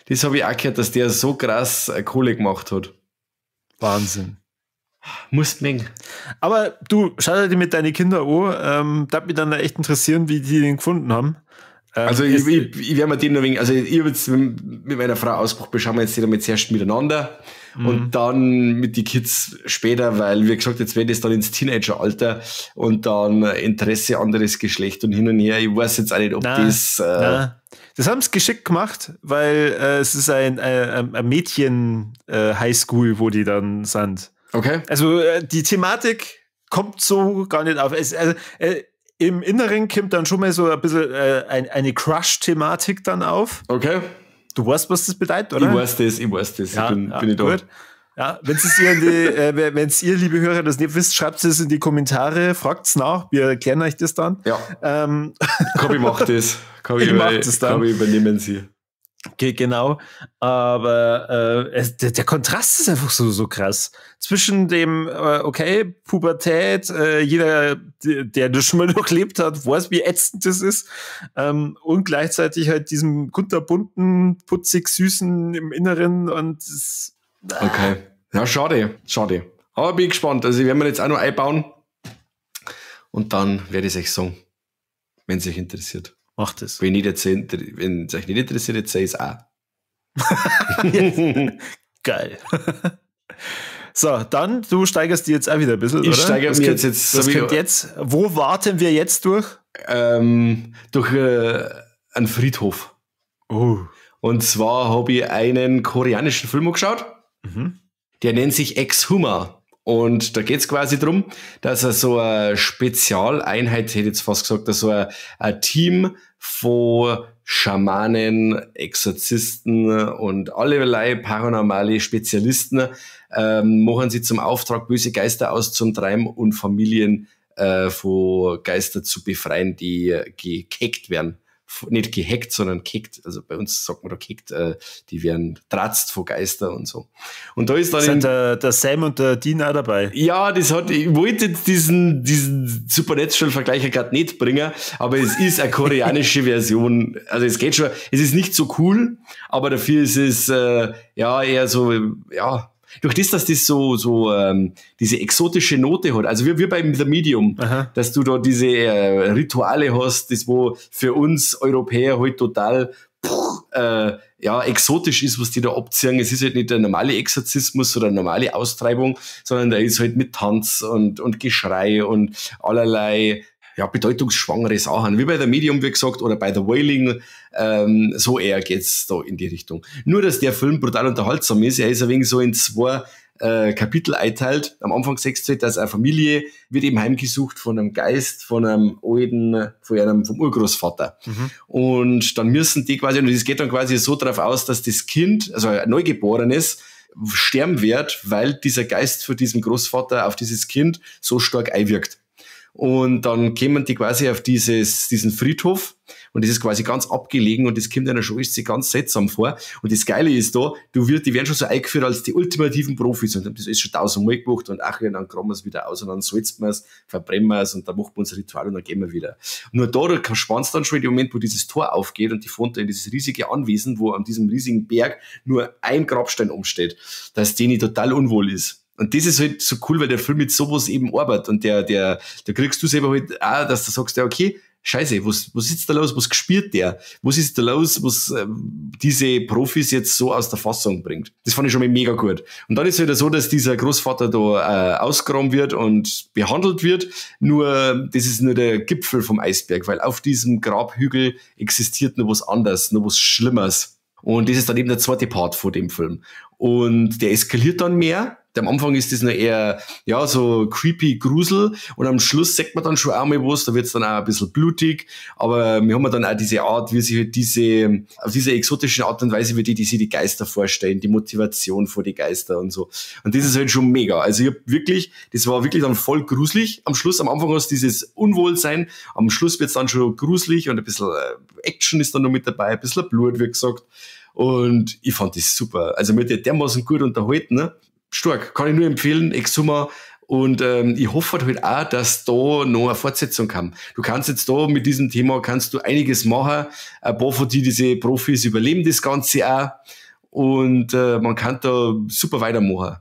Das habe ich auch gehört, dass der so krass Kohle gemacht hat. Wahnsinn. Muss mengen. Aber du, schau dir mit deinen Kindern an. Da würde mich dann echt interessieren, wie die den gefunden haben. Also ich werde mir den nur wegen, also ich habe jetzt mit meiner Frau ausgemacht, wir schauen wir jetzt damit zuerst miteinander und dann mit die Kids später, weil, wie gesagt, jetzt werde ich dann ins Teenageralter und dann Interesse, anderes Geschlecht und hin und her. Ich weiß jetzt auch nicht, ob das... Das haben sie geschickt gemacht, weil es ist ein Mädchen-Highschool, wo die dann sind. Okay. Also die Thematik kommt so gar nicht auf. Es, also, im Inneren kommt dann schon mal so ein bisschen eine Crush-Thematik dann auf. Okay. Du weißt, was das bedeutet, oder? Ich weiß das. Ja, bin ich da. Gut. Ja, wenn's ihr, liebe Hörer, das nicht wisst, schreibt es in die Kommentare, fragt's nach, wir erklären euch das dann. Ja. Kobi macht das. Kobi macht das dann. Kobi übernehmen sie. Genau, aber der Kontrast ist einfach so krass. Zwischen dem, okay, Pubertät, jeder, der das schon mal durchlebt hat, weiß, wie ätzend das ist, und gleichzeitig halt diesem kunterbunten, putzig süßen im Inneren und es, Okay, ja, schade. Aber bin gespannt, also ich werde mir jetzt auch noch einbauen und dann werde ich es euch sagen, wenn es euch interessiert. Macht es. Wenn es euch nicht interessiert, jetzt sei es auch. Geil. So, dann, du steigerst die jetzt auch wieder ein bisschen, ich oder? Ich steigere mich jetzt. Was kommt jetzt? Wo warten wir jetzt durch? Durch einen Friedhof. Oh. Und zwar habe ich einen koreanischen Film angeschaut. Mhm. Der nennt sich Exhuma. Und da geht's quasi drum, dass er so eine Spezialeinheit, hätte ich jetzt fast gesagt, dass so ein Team von Schamanen, Exorzisten und allerlei paranormale Spezialisten machen sie zum Auftrag, böse Geister auszutreiben und Familien von Geister zu befreien, die gehackt werden. Nicht gehackt, sondern kickt. Also bei uns sagt man da kickt, die werden tratzt vor Geister und so. Und da ist dann sind der Sam und der Dean auch dabei. Ja, das hat, ich wollte jetzt diesen Supernatural-Vergleich gerade nicht bringen, aber es ist eine koreanische Version. Also es geht schon, es ist nicht so cool, aber dafür ist es, ja, eher so, ja, durch das, dass das so diese exotische Note hat, also wie beim The Medium, aha, dass du da diese Rituale hast, das wo für uns Europäer halt total ja, exotisch ist, was die da abziehen. Es ist halt nicht der normale Exorzismus oder normale Austreibung, sondern da ist halt mit Tanz und Geschrei und allerlei, ja, bedeutungsschwangere Sachen, wie bei The Medium, wie gesagt, oder bei The Wailing, so eher geht's da in die Richtung. Nur, dass der Film brutal unterhaltsam ist, er ist ein wenig so in zwei Kapitel einteilt. Am Anfang siehst du halt, dass eine Familie wird eben heimgesucht von einem Geist, von einem alten, von einem, vom Urgroßvater. Und dann müssen die quasi, und das geht dann quasi so drauf aus, dass das Kind, also ein Neugeborenes, sterben wird, weil dieser Geist von diesem Großvater auf dieses Kind so stark einwirkt. Und dann kämen die quasi auf diesen Friedhof und das ist quasi ganz abgelegen und das kommt einer schon alles ganz seltsam vor. Und das Geile ist da, die werden schon so eingeführt als die ultimativen Profis und haben das alles schon tausendmal gemacht und ach ja, dann graben wir es wieder aus und dann salzen wir es, verbrennen wir es und dann machen wir unser Ritual und dann gehen wir wieder. Und nur da spannst dann schon in dem Moment, wo dieses Tor aufgeht und die fahren da in dieses riesige Anwesen, wo an diesem riesigen Berg nur ein Grabstein umsteht, dass denen total unwohl ist. Und das ist halt so cool, weil der Film mit sowas eben arbeitet. Und da kriegst du selber halt auch, dass du sagst, ja, okay, scheiße, was ist da los? Was gespürt der? Was ist da los, was diese Profis jetzt so aus der Fassung bringt? Das fand ich schon mal mega gut. Und dann ist es halt so, dass dieser Großvater da ausgeräumt wird und behandelt wird. Nur, das ist nur der Gipfel vom Eisberg, weil auf diesem Grabhügel existiert noch was anderes, noch was Schlimmeres. Und das ist dann eben der zweite Part von dem Film. Und der eskaliert dann mehr. Am Anfang ist das noch eher, ja, so creepy Grusel und am Schluss sagt man dann schon auch mal was, da wird's dann auch ein bisschen blutig, aber wir haben dann auch diese Art, wie sich halt diese, auf diese exotischen Art und Weise, wie die sich die Geister vorstellen, die Motivation vor die Geister und so. Und das ist halt schon mega. Also ich hab wirklich, das war wirklich dann voll gruselig am Schluss. Am Anfang hast du dieses Unwohlsein, am Schluss wird's dann schon gruselig und ein bisschen Action ist dann noch mit dabei, ein bisschen Blut, wie gesagt. Und ich fand das super. Also mir hat der dermaßen gut unterhalten, ne? Stark, kann ich nur empfehlen, Exhuma. Und ich hoffe halt auch, dass da noch eine Fortsetzung kam. Du kannst jetzt da mit diesem Thema kannst du einiges machen. Ein paar von diese Profis überleben das Ganze auch. Und man kann da super weitermachen.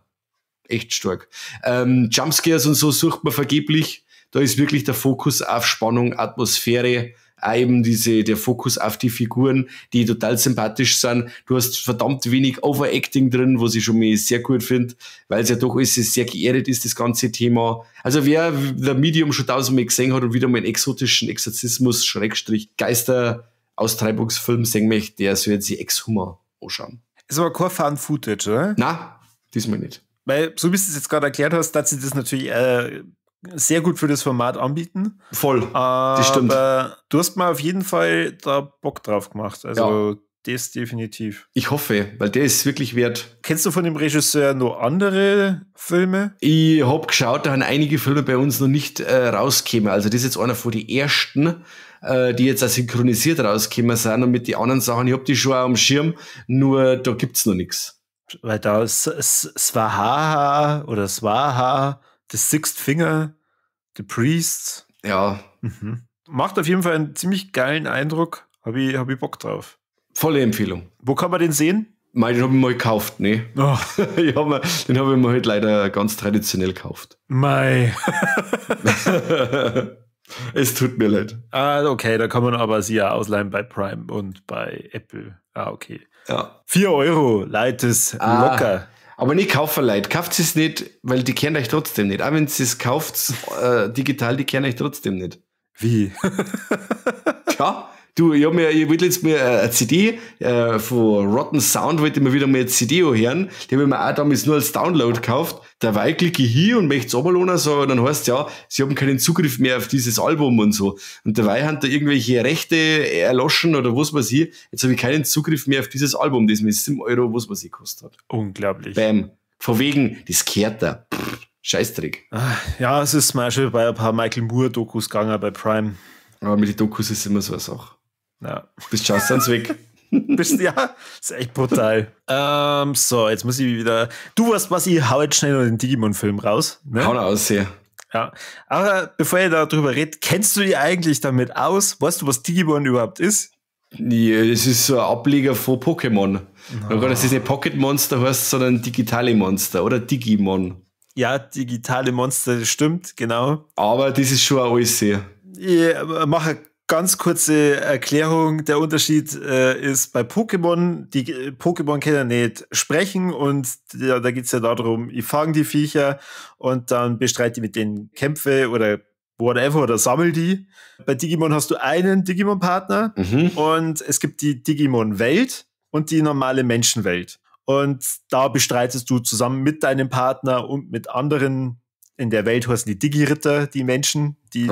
Echt stark. Jumpscares und so sucht man vergeblich. Da ist wirklich der Fokus auf Spannung, Atmosphäre, auch eben der Fokus auf die Figuren, die total sympathisch sind. Du hast verdammt wenig Overacting drin, was ich schon mal sehr gut finde, weil es ja doch alles sehr geerdet ist, das ganze Thema. Also wer The Medium schon tausendmal gesehen hat und wieder mal einen exotischen Exorzismus, Schrägstrich, Geister-Austreibungsfilm sehen möchte, der soll sich Exhuma anschauen. Ist aber kein Found Footage, oder? Nein, diesmal nicht. Weil, so wie du es jetzt gerade erklärt hast, dass sie das natürlich sehr gut für das Format anbieten. Voll, das stimmt. Aber du hast mal auf jeden Fall da Bock drauf gemacht. Also ja, das definitiv. Ich hoffe, weil der ist wirklich wert. Kennst du von dem Regisseur noch andere Filme? Ich hab geschaut, da haben einige Filme bei uns noch nicht rausgekommen. Also das ist jetzt einer von den ersten, die jetzt auch synchronisiert rausgekommen sind. Und mit den anderen Sachen, ich hab die schon auch am Schirm, nur da gibt's noch nichts. Weil da ist Swaha oder Swaha, The Sixth Finger, The Priest. Ja. Mhm. Macht auf jeden Fall einen ziemlich geilen Eindruck. Hab ich Bock drauf. Volle Empfehlung. Wo kann man den sehen? Mei, den hab ich mal gekauft, ne? Oh. Den hab ich mir halt leider ganz traditionell gekauft. Mei. Es tut mir leid. Ah, okay, da kann man aber sie ja ausleihen bei Prime und bei Apple. Ah, okay. Ja. 4 Euro, Leid ist locker. Aber nicht kaufen, Leute. Kauft es nicht, weil die kennen euch trotzdem nicht. Auch wenn ihr es kauft, digital, die kennen euch trotzdem nicht. Wie? Ja, du, ich wollte jetzt mir eine CD von Rotten Sound, wollte ich mir wieder mal eine CD hören. Die habe ich mir auch damals nur als Download gekauft. Dabei klicke ich hier und möchte es runterladen, so, und dann heißt es ja, sie haben keinen Zugriff mehr auf dieses Album und so. Und dabei haben da irgendwelche Rechte erloschen oder was weiß ich. Jetzt habe ich keinen Zugriff mehr auf dieses Album, das mir 7 Euro, was weiß ich, gekostet hat. Unglaublich. Bam. Von wegen, das kehrt da. Pff, Scheißdreck. Ja, es ist zum Beispiel bei ein paar Michael Moore-Dokus gegangen bei Prime. Aber mit den Dokus ist immer so eine Sache. Ja. Bist schaust dann weg. Ja, ist echt brutal. So, jetzt muss ich wieder. Du weißt was, ich hau jetzt schnell noch den Digimon-Film raus. Ne? Hau raus, ja. Ja. Aber bevor ich darüber rede, kennst du dich eigentlich damit aus? Weißt du, was Digimon überhaupt ist? Nee, es ist so ein Ableger von Pokémon. Oh. Dass es nicht Pocket Monster heißt, sondern digitale Monster oder Digimon. Ja, digitale Monster, das stimmt, genau. Aber das ist schon alles sehr. Ich mache ganz kurze Erklärung. Der Unterschied ist bei Pokémon, die Pokémon können nicht sprechen und ja, da geht's ja darum, ich fange die Viecher und dann bestreite ich mit denen Kämpfe oder whatever oder sammel die. Bei Digimon hast du einen Digimon-Partner und es gibt die Digimon-Welt und die normale Menschenwelt. Und da bestreitest du zusammen mit deinem Partner und mit anderen, in der Welt heißen die Digi-Ritter, die Menschen, die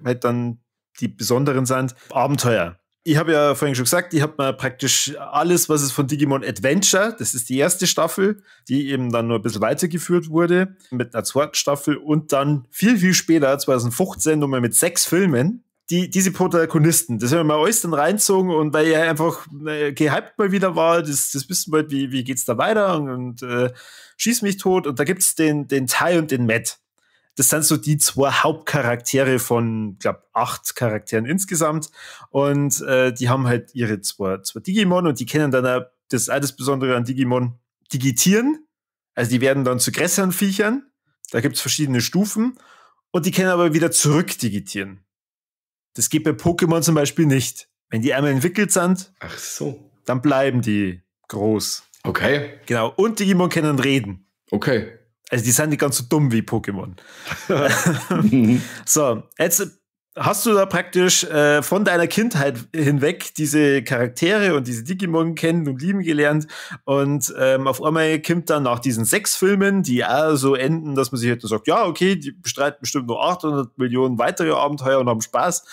halt dann die Besonderen sind, Abenteuer. Ich habe ja vorhin schon gesagt, ich habe mir praktisch alles, was es von Digimon Adventure, das ist die erste Staffel, die eben dann nur ein bisschen weitergeführt wurde, mit einer zweiten Staffel und dann viel, viel später, 2015, nochmal mit 6 Filmen, diese Protagonisten, das haben wir mal alles dann reinzogen und weil ich einfach gehypt mal wieder war, das wissen wollte, wie geht's da weiter und schieß mich tot. Und da gibt's den Tai und den Matt. Das sind so die 2 Hauptcharaktere von, glaub, 8 Charakteren insgesamt. Und die haben halt ihre zwei Digimon und die kennen dann auch, das ist auch das Besondere an Digimon, digitieren. Also die werden dann zu größeren Viechern. Da gibt's verschiedene Stufen. Und die können aber wieder zurück digitieren. Das geht bei Pokémon zum Beispiel nicht. Wenn die einmal entwickelt sind, ach so, dann bleiben die groß. Okay. Genau. Und Digimon können reden. Okay. Also die sind nicht ganz so dumm wie Pokémon. So, jetzt hast du da praktisch von deiner Kindheit hinweg diese Charaktere und diese Digimon kennen und lieben gelernt. Und auf einmal kommt dann nach diesen 6 Filmen, die auch so enden, dass man sich halt sagt, ja, okay, die bestreiten bestimmt noch 800 Millionen weitere Abenteuer und haben Spaß,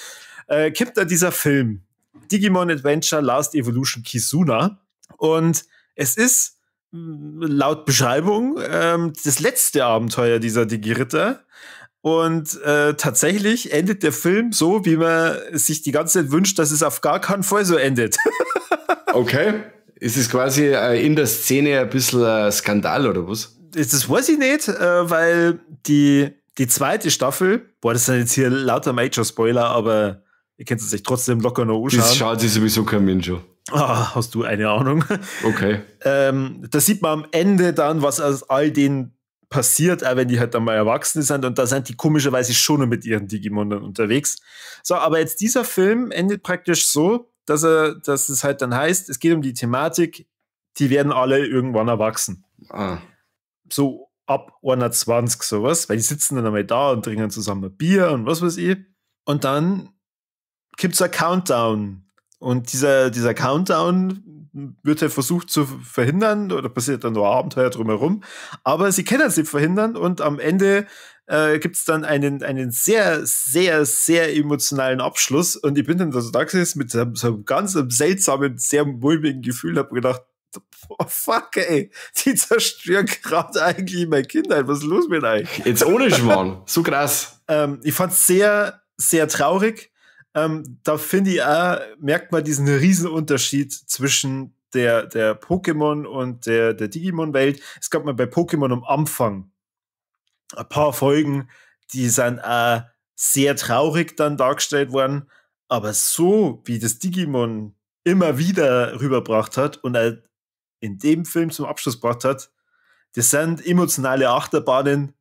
kommt dann dieser Film Digimon Adventure Last Evolution Kizuna. Und es ist laut Beschreibung das letzte Abenteuer dieser Digi-Ritter. Und tatsächlich endet der Film so, wie man sich die ganze Zeit wünscht, dass es auf gar keinen Fall so endet. Okay. Ist es quasi in der Szene ein bisschen Skandal oder was? Das weiß ich nicht, weil die zweite Staffel, boah, das sind jetzt hier lauter Major-Spoiler, aber ihr könnt es euch trotzdem locker noch anschauen. Das schaut sich sowieso kein Mensch an. Ah, hast du eine Ahnung? Okay. Da sieht man am Ende dann, was aus all denen passiert, auch wenn die halt dann mal erwachsen sind, und da sind die komischerweise schon noch mit ihren Digimon dann unterwegs. So, aber jetzt dieser Film endet praktisch so, dass es halt dann heißt, es geht um die Thematik, die werden alle irgendwann erwachsen. Ah. So ab 21 sowas, weil die sitzen dann einmal da und trinken zusammen ein Bier und was weiß ich. Und dann gibt's ein Countdown. Und dieser Countdown wird halt versucht zu verhindern, oder passiert dann noch Abenteuer drumherum. Aber sie können es nicht verhindern und am Ende gibt es dann einen sehr, sehr, sehr emotionalen Abschluss. Und ich bin dann da so da gesessen mit so einem ganz seltsamen, sehr mulmigen Gefühl, hab gedacht, oh fuck, ey, die zerstören gerade eigentlich meine Kindheit. Was ist los mit euch? Jetzt ohne Schmarrn, so krass. Ich fand's sehr, sehr traurig. Da finde ich auch, merkt man diesen Riesenunterschied zwischen der Pokémon und der Digimon-Welt. Es gab mal bei Pokémon am Anfang ein paar Folgen, die sind auch sehr traurig dann dargestellt worden, aber so, wie das Digimon immer wieder rübergebracht hat und auch in dem Film zum Abschluss gebracht hat, das sind emotionale Achterbahnen.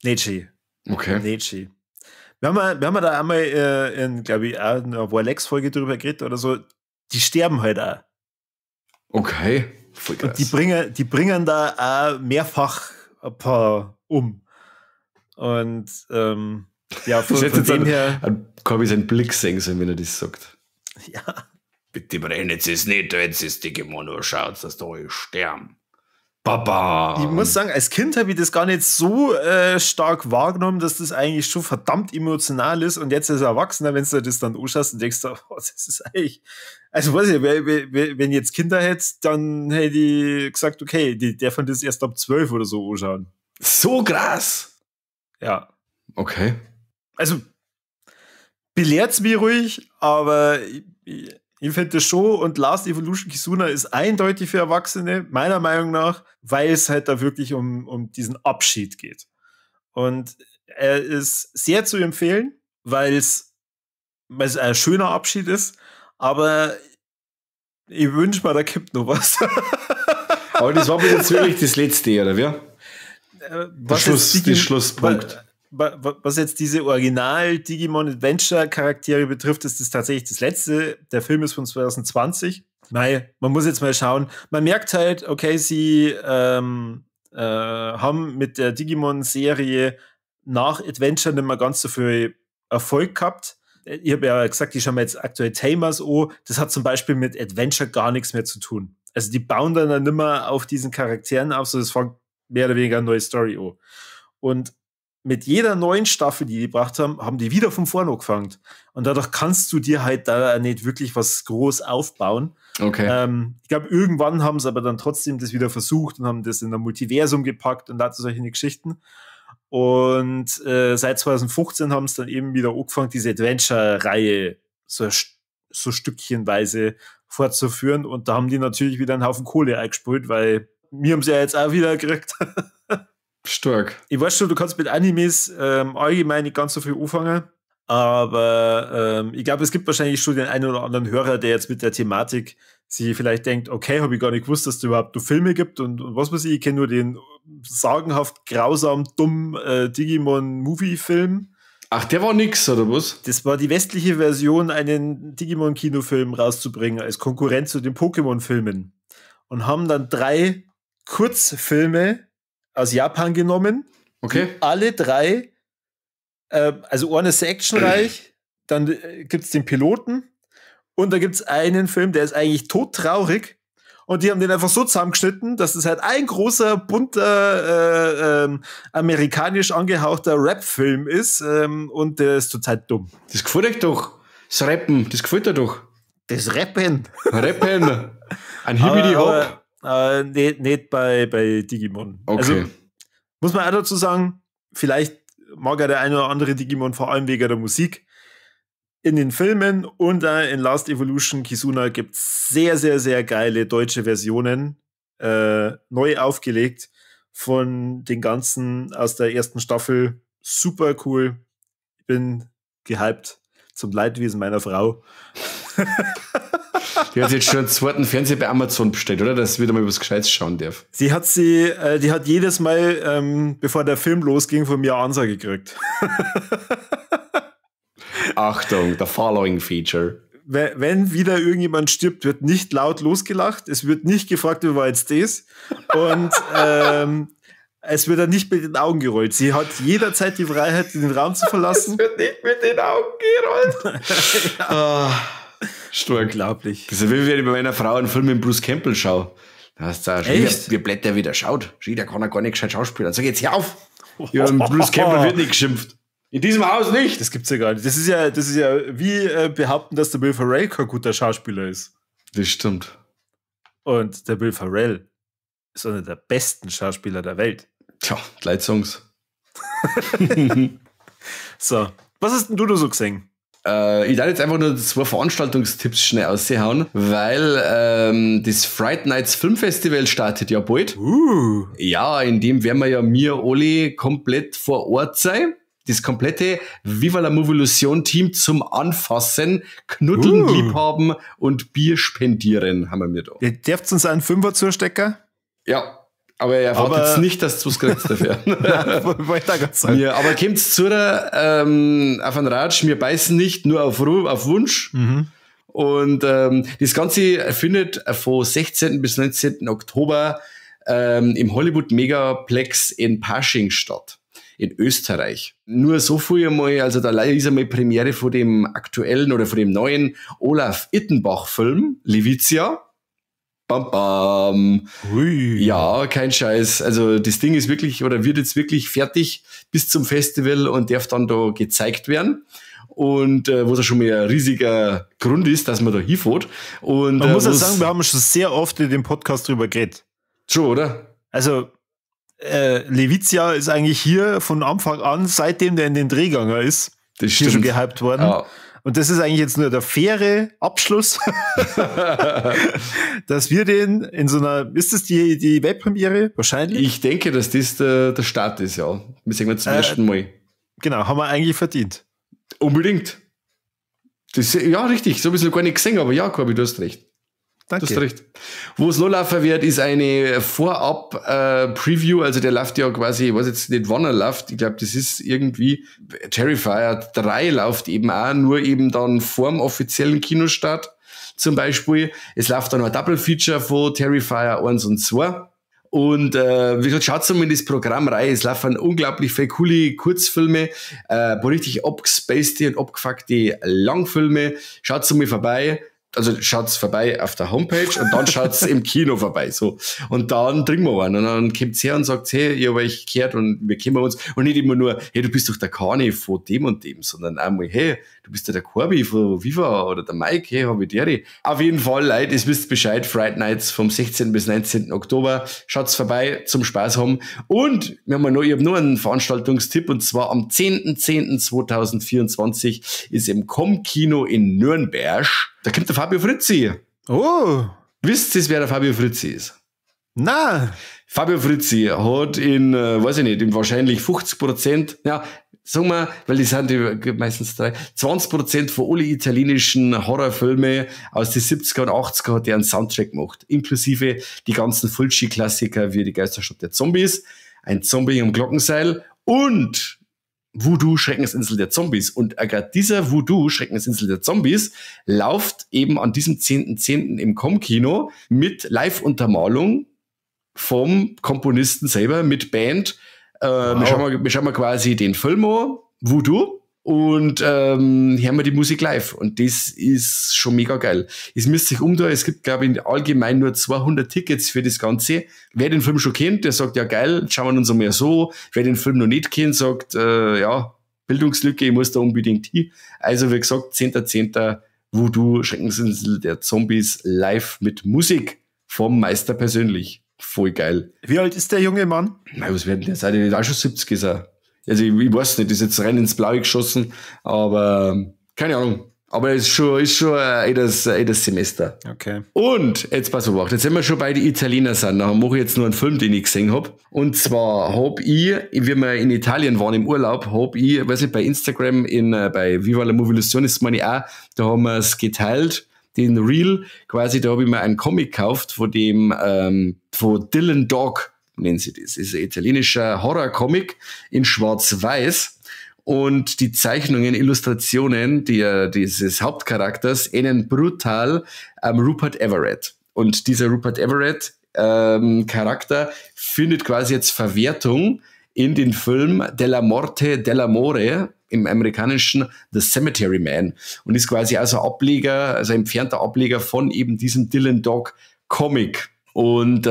Nicht schön. Okay. Nicht schön. Wir haben da einmal in, glaube ich, auch in einer Warlex-Folge drüber geredet oder so, die sterben halt auch. Okay. Voll krass. Und die bringen da auch mehrfach ein paar um. Und ja, von dem her. Kann ich seinen Blick sehen sollen, wenn er das sagt. Ja. Bitte brennt es nicht, wenn es Digimon nur schaut, dass da euch sterben. Baba. Ich muss sagen, als Kind habe ich das gar nicht so stark wahrgenommen, dass das eigentlich schon verdammt emotional ist. Und jetzt als Erwachsener, wenn du das dann anschaust und denkst, oh, das ist eigentlich. Also weiß ich, wenn ich jetzt Kinder hätte, dann hätte ich gesagt, okay, die dürfen das erst ab 12 oder so anschauen. So krass! Ja. Okay. Also, belehrt's mich ruhig, aber ich finde das schon, und Last Evolution Kizuna ist eindeutig für Erwachsene, meiner Meinung nach, weil es halt da wirklich um diesen Abschied geht. Und er ist sehr zu empfehlen, weil es ein schöner Abschied ist, aber ich wünsche mir, da gibt noch was. Aber das war bis jetzt wirklich das letzte, oder wie? Der Schlusspunkt. Was jetzt diese Original Digimon Adventure Charaktere betrifft, ist das tatsächlich das letzte. Der Film ist von 2020. Mei, man muss jetzt mal schauen. Man merkt halt, okay, sie haben mit der Digimon-Serie nach Adventure nicht mehr ganz so viel Erfolg gehabt. Ich habe ja gesagt, die schauen mir jetzt aktuell Tamers an. Das hat zum Beispiel mit Adventure gar nichts mehr zu tun. Also die bauen dann nimmer auf diesen Charakteren auf, sondern es fängt mehr oder weniger eine neue Story an. Und mit jeder neuen Staffel, die die gebracht haben, haben die wieder von vorne angefangen. Und dadurch kannst du dir halt da nicht wirklich was groß aufbauen. Okay. Ich glaube, irgendwann haben sie aber dann trotzdem das wieder versucht und haben das in ein Multiversum gepackt und lauter solche Geschichten. Und seit 2015 haben sie dann eben wieder angefangen, diese Adventure-Reihe so stückchenweise fortzuführen. Und da haben die natürlich wieder einen Haufen Kohle eingespult, weil wir haben sie ja jetzt auch wieder gekriegt. Stark. Ich weiß schon, du kannst mit Animes allgemein nicht ganz so viel anfangen, aber ich glaube, es gibt wahrscheinlich schon den einen oder anderen Hörer, der jetzt mit der Thematik sich vielleicht denkt, okay, habe ich gar nicht gewusst, dass es überhaupt nur Filme gibt und was weiß ich, ich kenne nur den sagenhaft grausam dummen Digimon-Movie-Film. Ach, der war nix, oder was? Das war die westliche Version, einen Digimon-Kinofilm rauszubringen, als Konkurrent zu den Pokémon-Filmen. Und haben dann 3 Kurzfilme aus Japan genommen. Okay. Alle 3, also eine ist actionreich, dann gibt's den Piloten und da gibt's einen Film, der ist eigentlich todtraurig und die haben den einfach so zusammengeschnitten, dass es halt ein großer, bunter, amerikanisch angehauchter Rap-Film ist und der ist total dumm. Das gefällt euch doch. Das Rappen, das gefällt dir doch. Das Rappen. Rappen. Ein Hibbidi-Hop. Nicht bei Digimon. Okay. Also, muss man auch dazu sagen, vielleicht mag ja der eine oder andere Digimon vor allem wegen der Musik. In den Filmen und in Last Evolution Kizuna gibt es sehr, sehr, sehr geile deutsche Versionen, neu aufgelegt von den ganzen aus der ersten Staffel. Super cool. Ich bin gehypt zum Leidwesen meiner Frau. Die hat jetzt schon einen zweiten Fernseher bei Amazon bestellt, oder? Dass sie wieder mal was Gescheites schauen darf. Sie hat die hat jedes Mal, bevor der Film losging, von mir eine Ansage gekriegt. Achtung, the following feature. Wenn wieder irgendjemand stirbt, wird nicht laut losgelacht. Es wird nicht gefragt, wer war jetzt das. Und es wird dann nicht mit den Augen gerollt. Sie hat jederzeit die Freiheit, den Raum zu verlassen. Es wird nicht mit den Augen gerollt. Ja. Stark. Unglaublich. Das ist wie wenn ich bei meiner Frau einen Film mit Bruce Campbell schaue. Da hast du auch schon, wie blöd der wieder schaut. Der kann ja gar nicht gescheit schauspielern. Sag jetzt, hör auf! Ja, Bruce Campbell wird nicht geschimpft. In diesem Haus nicht! Das gibt's ja gar nicht. Das ist ja wie behaupten, dass der Will Ferrell kein guter Schauspieler ist. Das stimmt. Und der Will Ferrell ist einer der besten Schauspieler der Welt. Tja, Leitsongs. So, was hast denn du da so gesehen? Ich darf jetzt einfach nur 2 Veranstaltungstipps schnell raushauen, weil das Fright Nights Film Festival startet ja bald. Ja, in dem werden wir ja mir alle komplett vor Ort sein. Das komplette Viva la Movolution Team zum Anfassen, Knuddeln, Liebhaben und Bier spendieren haben wir mir da. Ihr dürft uns einen Fünfer zustecken? Ja. Aber er erwartet jetzt nicht, dass du was kriegst dafür. Nein, wollte ich gerade sagen. Ja, aber kommt's zu der, auf den Ratsch, wir beißen nicht, nur auf Wunsch. Mhm. Und das Ganze findet von 16. bis 19. Oktober im Hollywood Megaplex in Pasching statt, in Österreich. Nur so viel einmal, also da ist einmal Premiere von dem aktuellen oder von dem neuen Olaf Ittenbach-Film, Levizia. Bam, bam. Ui. Ja, kein Scheiß. Also das Ding ist wirklich oder wird jetzt wirklich fertig bis zum Festival und darf dann da gezeigt werden. Und was ja schon mal ein riesiger Grund ist, dass man da hinfährt. Und, man muss ja sagen, wir haben schon sehr oft in dem Podcast drüber geredet. Schon, oder? Also Levizia ist eigentlich hier von Anfang an, seitdem der in den Dreh gegangen ist, das hier schon gehypt worden. Ja. Und das ist eigentlich jetzt nur der faire Abschluss, dass wir den in so einer, ist das die Weltpremiere? Wahrscheinlich. Ich denke, dass das der Start ist, ja. Wir sehen uns zum ersten Mal. Genau, haben wir eigentlich verdient. Unbedingt. Das, ja, richtig. So habe ich es noch gar nicht gesehen, aber ja, Corby, du hast recht. Danke. Du hast recht. Wo es noch laufen wird, ist eine Vorab-Preview. Also der läuft ja quasi, ich weiß jetzt nicht, wann er läuft. Ich glaube, das ist irgendwie Terrifier 3 läuft eben auch, nur eben dann vorm offiziellen Kinostart zum Beispiel. Es läuft dann noch ein Double Feature von Terrifier 1 und 2. Und wie gesagt, schaut mal in das Programm rein. Es laufen unglaublich viele coole Kurzfilme, paar richtig abgespacede und abgefuckte Langfilme. Schaut mal vorbei. Also schaut's vorbei auf der Homepage und dann schaut's im Kino vorbei. So. Und dann trinken wir einen. Und dann kommt's her und sagt, hey, ich hab euch gehört und wir kennen uns. Und nicht immer nur, hey, du bist doch der Kani von dem und dem, sondern einmal, hey, du bist ja der Corby von Viva oder der Mike, hey, hab ich die. Auf jeden Fall, Leute, ihr wisst Bescheid, Fright Nights vom 16. bis 19. Oktober. Schaut's vorbei, zum Spaß haben. Und wir haben noch, ich hab nur einen Veranstaltungstipp, und zwar am 10.10.2024 ist im Com-Kino in Nürnberg. Da kommt der Fabio Frizzi. Oh. Wisst ihr, wer der Fabio Frizzi ist? Na. Fabio Frizzi hat in, weiß ich nicht, in wahrscheinlich 50%, ja, sagen wir, weil die sind die meistens drei, 20% von alle italienischen Horrorfilme aus den 70er und 80er hat der einen Soundtrack gemacht. Inklusive die ganzen Fulci-Klassiker wie die Geisterstadt der Zombies, ein Zombie im Glockenseil und Voodoo, Schreckensinsel der Zombies. Und gerade dieser Voodoo, Schreckensinsel der Zombies, läuft eben an diesem 10.10. im Com-Kino mit Live-Untermalung vom Komponisten selber, mit Band. Wow. Wir schauen mal quasi den Film an, Voodoo, und hören wir die Musik live. Und das ist schon mega geil. Es müsst sich umdrehen. Es gibt, glaube ich, allgemein nur 200 Tickets für das Ganze. Wer den Film schon kennt, der sagt, ja geil, schauen wir uns einmal so. Wer den Film noch nicht kennt, sagt, ja, Bildungslücke, ich muss da unbedingt hin. Also, wie gesagt, 10.10. Voodoo, Schreckensinsel der Zombies live mit Musik vom Meister persönlich. Voll geil. Wie alt ist der junge Mann? Na, was werden der sein? Der ist auch schon 70 ist er. Also ich weiß nicht, ist jetzt rein ins Blaue geschossen, aber keine Ahnung. Aber es ist schon ein älteres Semester. Okay. Und jetzt pass auf, jetzt sind wir schon bei den Italiener sind. Da mache ich jetzt nur einen Film, den ich gesehen hab. Und zwar hab ich, wie wir in Italien waren im Urlaub, hab ich, weiß nicht, bei Instagram, bei Viva la Movilusion ist meine auch, da haben wir es geteilt, den Reel, quasi, da hab ich mir einen Comic gekauft von dem, von Dylan Dog, nennen sie das. Das ist ein italienischer Horror-Comic in Schwarz-Weiß. Und die Zeichnungen, Illustrationen dieses Hauptcharakters ähneln brutal Rupert Everett. Und dieser Rupert Everett Charakter findet quasi jetzt Verwertung in den Film Della Morte dell'Amore, im amerikanischen The Cemetery Man. Und ist quasi also Ableger, also entfernter Ableger von eben diesem Dylan Dog Comic. Und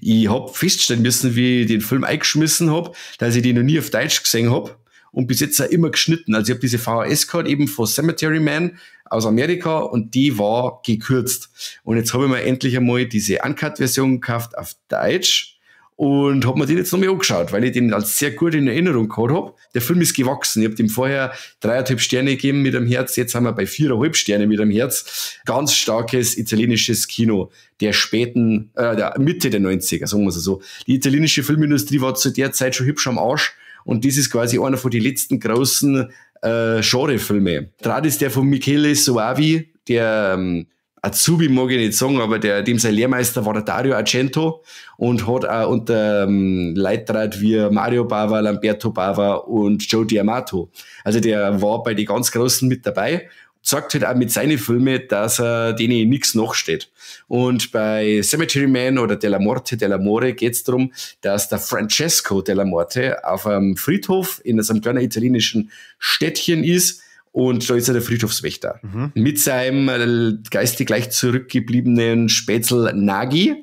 ich hab feststellen müssen, wie ich den Film eingeschmissen hab, dass ich den noch nie auf Deutsch gesehen hab und bis jetzt auch immer geschnitten. Also ich hab diese VHS-Card eben von Cemetery Man aus Amerika und die war gekürzt. Und jetzt hab ich mir endlich einmal diese Uncut-Version gekauft auf Deutsch und hab mir den jetzt nochmal angeschaut, weil ich den als sehr gut in Erinnerung gehabt hab. Der Film ist gewachsen. Ich hab dem vorher 3,5 Sterne gegeben mit dem Herz, jetzt haben wir bei 4,5 Sterne mit dem Herz. Ganz starkes italienisches Kino der späten, der Mitte der 90er, sagen wir es so. Die italienische Filmindustrie war zu der Zeit schon hübsch am Arsch und das ist quasi einer von den letzten großen Genrefilme. Draht ist der von Michele Soavi, der Azubi mag ich nicht sagen, aber dem sein Lehrmeister war der Dario Argento und hat auch unter Leute wie Mario Bava, Lamberto Bava und Joe D'Amato. Also der war bei den ganz Großen mit dabei. Sagt halt auch mit seinen Filmen, dass er denen nichts nachsteht. Und bei Cemetery Man oder Della Morte dell'Amore geht's darum, dass der Francesco Della Morte auf einem Friedhof in so einem kleinen italienischen Städtchen ist. Und da ist er der Friedhofswächter. Mhm. Mit seinem geistig leicht zurückgebliebenen Spätzl Nagi.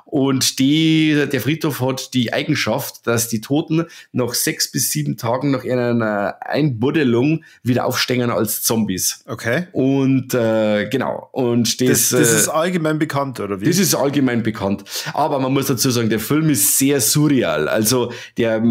Und der Friedhof hat die Eigenschaft, dass die Toten nach 6 bis 7 Tagen nach einer Einbuddelung wieder aufstehen als Zombies. Okay. Und genau. Und das ist allgemein bekannt, oder wie? Das ist allgemein bekannt. Aber man muss dazu sagen, der Film ist sehr surreal. Also der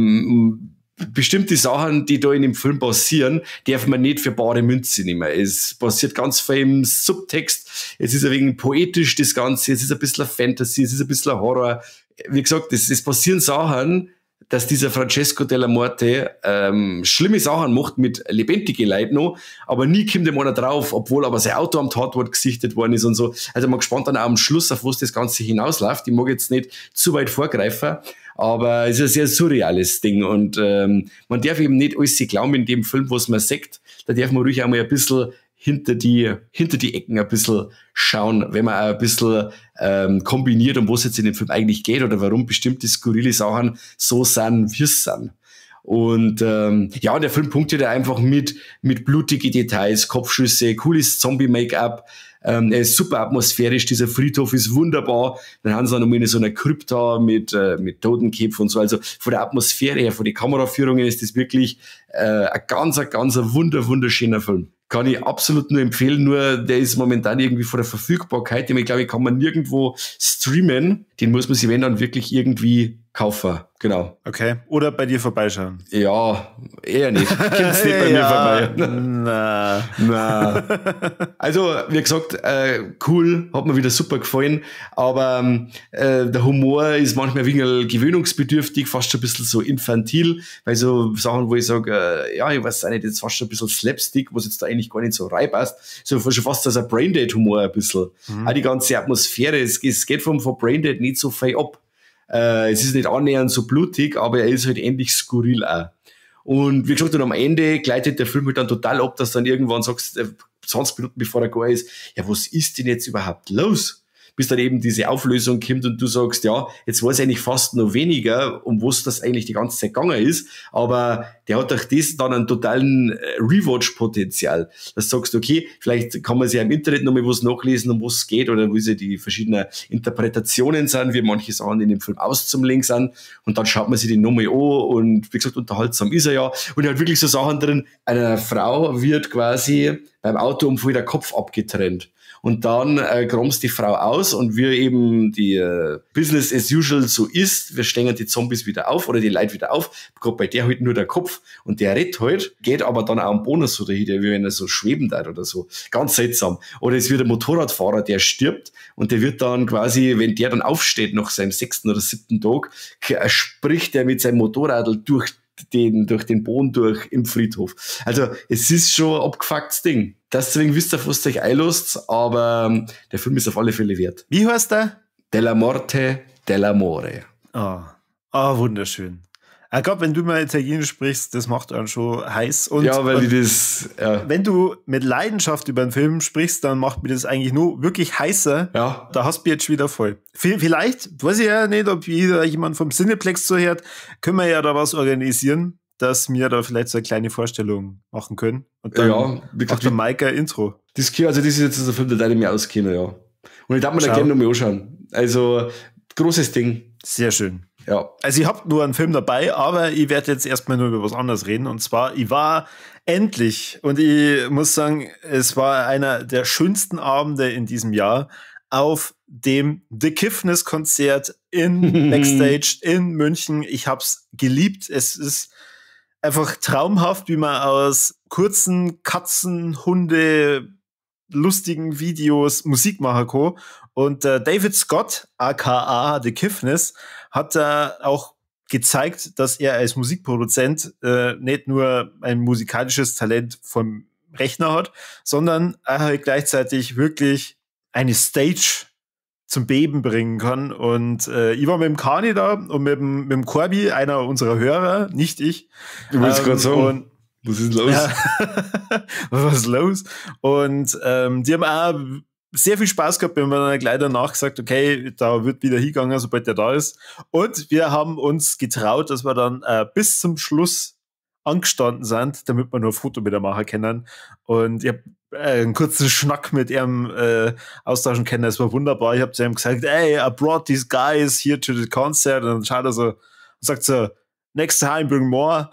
bestimmte Sachen, die da in dem Film passieren, darf man nicht für bare Münze nehmen. Es passiert ganz viel im Subtext. Es ist ein wenig poetisch, das Ganze. Es ist ein bisschen Fantasy, es ist ein bisschen Horror. Wie gesagt, es passieren Sachen, dass dieser Francesco Della Morte schlimme Sachen macht mit lebendigen Leuten noch, aber nie kommt ihm einer drauf, obwohl aber sein Auto am Tatort gesichtet worden ist und so. Also man gespannt dann auch am Schluss, auf was das Ganze hinausläuft. Ich mag jetzt nicht zu weit vorgreifen, aber es ist ein sehr surreales Ding und man darf eben nicht alles glauben in dem Film, was man sagt. Da darf man ruhig einmal ein bisschen hinter die Ecken ein bisschen schauen, wenn man auch ein bisschen kombiniert, um was jetzt in dem Film eigentlich geht oder warum bestimmte skurrile Sachen so sind, wie es sind. Und ja, der Film punktet ja einfach mit blutigen Details, Kopfschüsse, cooles Zombie-Make-up. Er ist super atmosphärisch, dieser Friedhof ist wunderbar. Dann haben sie dann noch in so einer Krypta mit Totenköpfen und so. Also von der Atmosphäre her, von den Kameraführungen ist das wirklich ein ganz, ganz wunderschöner Film. Kann ich absolut nur empfehlen, nur der ist momentan irgendwie von der Verfügbarkeit, den ich glaube, kann man nirgendwo streamen. Den muss man sich, wenn dann, wirklich irgendwie kaufen. Genau. Okay. Oder bei dir vorbeischauen. Ja, eher nicht. Kommt's nicht bei mir vorbei. Na. Na. Also, wie gesagt, cool, hat mir wieder super gefallen, aber der Humor ist manchmal ein wenig gewöhnungsbedürftig, fast schon ein bisschen so infantil, weil so Sachen, wo ich sage, ja, ich weiß auch nicht, das ist fast schon ein bisschen Slapstick, was jetzt da eigentlich gar nicht so reinpasst. So schon fast als ein Braindead-Humor ein bisschen. Auch die ganze Atmosphäre, es geht vom Braindead nicht so viel ab. Es ist nicht annähernd so blutig, aber er ist halt ähnlich skurril auch. Und wie gesagt, und am Ende gleitet der Film halt dann total ab, dass du dann irgendwann sagst, 20 Minuten bevor er gar ist, ja, was ist denn jetzt überhaupt los? Bis dann eben diese Auflösung kommt und du sagst, ja, jetzt weiß ich eigentlich fast noch weniger, um was das eigentlich die ganze Zeit gegangen ist, aber der hat durch das dann einen totalen Rewatch-Potenzial. Dass du sagst, okay, vielleicht kann man sich ja im Internet nochmal was nachlesen, um was es geht, oder wie sie die verschiedenen Interpretationen sind, wie manche Sachen in dem Film auszulegen sind, und dann schaut man sich die nochmal an und wie gesagt, unterhaltsam ist er ja. Und er hat wirklich so Sachen drin, einer Frau wird quasi beim Autounfall der Kopf abgetrennt. Und dann kramst die Frau aus und wie eben die Business as usual so ist, wir stehen die Zombies wieder auf oder die Leute wieder auf, gerade bei der halt nur der Kopf und der rettet halt, geht aber dann auch am Boden so dahinter, wie wenn er so schweben hat oder so. Ganz seltsam. Oder es wird ein Motorradfahrer, der stirbt und der wird dann quasi, wenn der dann aufsteht nach seinem 6. oder 7. Tag, spricht er mit seinem Motorradl durch den Boden durch im Friedhof. Also es ist schon ein abgefucktes Ding. Deswegen wisst ihr, was euch einlasst, aber der Film ist auf alle Fälle wert. Wie heißt der? Della Morte, dell'Amore. Ah, wunderschön. Ich glaube, wenn du mal Italienisch sprichst, das macht einen schon heiß. Und, ja, weil und ich das, ja. Wenn du mit Leidenschaft über einen Film sprichst, dann macht mir das eigentlich nur wirklich heißer. Ja. Da hast du jetzt wieder voll. Vielleicht, weiß ich ja nicht, ob wieder jemand vom Cineplex zuhört, können wir ja da was organisieren, dass wir da vielleicht so eine kleine Vorstellung machen können. Und dann ja, macht der Mike ein Intro. Das, also das ist jetzt ein Film, der ich mir auskenne, ja. Und ich darf mir da gerne nochmal anschauen. Also, großes Ding. Sehr schön. Ja. Also ich hab nur einen Film dabei, aber ich werde jetzt erstmal nur über was anderes reden. Und zwar, ich war endlich, und ich muss sagen, es war einer der schönsten Abende in diesem Jahr, auf dem The Kiffness Konzert in Backstage in München. Ich hab's geliebt. Es ist einfach traumhaft, wie man aus kurzen Katzen, Hunde, lustigen Videos Musik machen kann. Und David Scott, aka The Kiffness, hat da auch gezeigt, dass er als Musikproduzent nicht nur ein musikalisches Talent vom Rechner hat, sondern er halt gleichzeitig wirklich eine Stage zum Beben bringen kann. Und ich war mit dem Kani da und mit dem Corby, einer unserer Hörer, nicht ich. Du willst gerade sagen, was ist los? Ja, was ist los? Und die haben auch sehr viel Spaß gehabt. Wir haben dann gleich danach gesagt, okay, da wird wieder hingegangen, sobald der da ist. Und wir haben uns getraut, dass wir dann bis zum Schluss angestanden sind, damit wir nur ein Foto mit der machen können. Und ich habe einen kurzen Schnack mit ihm austauschen können. Das war wunderbar. Ich habe zu ihm gesagt, hey, I brought these guys here to the concert. Und dann schaut er so und sagt so, next time bring more.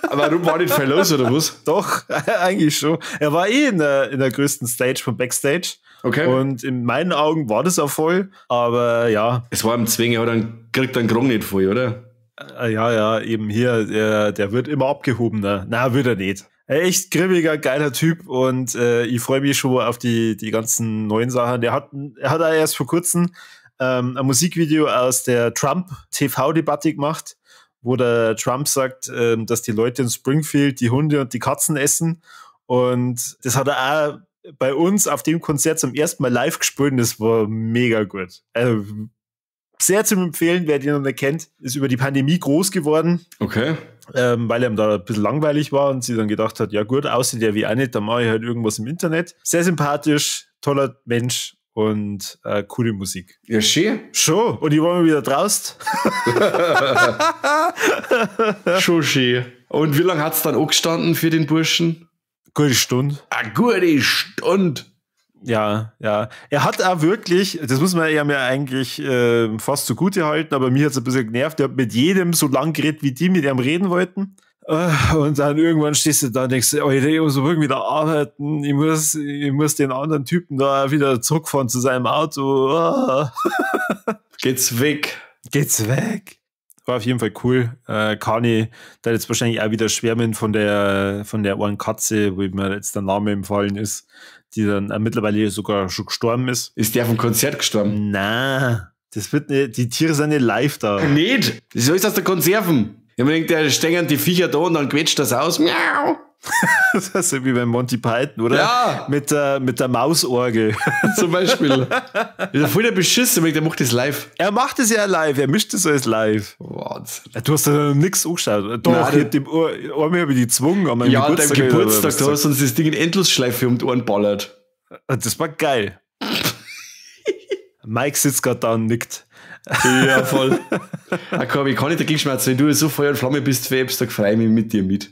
Aber warum war nicht viel los, oder was? Doch, eigentlich schon. Er war eh in der größten Stage vom Backstage. Okay. Und in meinen Augen war das auch voll, aber ja. Es war im Zwänge, aber dann kriegt er einen Krong nicht voll, oder? Ja, ja, eben hier, der wird immer abgehobener. Na, wird er nicht. Echt grimmiger, geiler Typ und ich freue mich schon auf die ganzen neuen Sachen. Er hat auch erst vor kurzem ein Musikvideo aus der Trump-TV-Debatte gemacht, wo der Trump sagt, dass die Leute in Springfield die Hunde und die Katzen essen. Und das hat er auch bei uns auf dem Konzert zum ersten Mal live gespielt und das war mega gut. Also, sehr zum Empfehlen, wer den noch nicht kennt, ist über die Pandemie groß geworden. Okay. Weil ihm da ein bisschen langweilig war und sie dann gedacht hat, ja gut, aussieht der wie auch nicht, dann mache ich halt irgendwas im Internet. Sehr sympathisch, toller Mensch und coole Musik. Ja, schön. Schon. Und ich war mal wieder draußen. Schon schön. Und wie lange hat es dann angestanden für den Burschen? Gute Stunde. Eine gute Stunde. Ja, ja. Er hat auch wirklich, das muss man ja mir eigentlich fast zugute halten, aber mir hat es ein bisschen genervt. Er hat mit jedem so lang geredet, wie die mit ihm reden wollten. Und dann irgendwann stehst du da und denkst, oh, ich muss irgendwie da arbeiten, ich muss den anderen Typen da wieder zurückfahren zu seinem Auto. Oh. Geht's weg. Geht's weg. War auf jeden Fall cool. Kani, da jetzt wahrscheinlich auch wieder schwärmen von der einen Katze, wo mir jetzt der Name empfallen ist, die dann mittlerweile sogar schon gestorben ist. Ist der vom Konzert gestorben? Na, das wird nicht, die Tiere sind nicht live da. Nicht? Das ist alles aus der Konserven. Ich mir denke, der stehen die Viecher da und dann quetscht das aus. Miau. Das ist wie beim Monty Python, oder? Ja. Mit der Mausorgel. Zum Beispiel. Das ist ja voll der Beschiss, der macht das live. Er macht das ja live, er mischt das alles live. Wahnsinn. Du hast da nichts angeschaut. Doch, nein, ich hab dem einmal hab ich die gezwungen. An meinem ja, an Geburtstag. deinem Geburtstag, da hast du uns das Ding in Endlosschleife um die Ohren ballert. Das war geil. Mike sitzt gerade da und nickt. Ja, voll. Ach, ich kann nicht dagegen schmerzen. Wenn du so Feuer und Flamme bist für Apps, dann freue ich mich mit dir mit.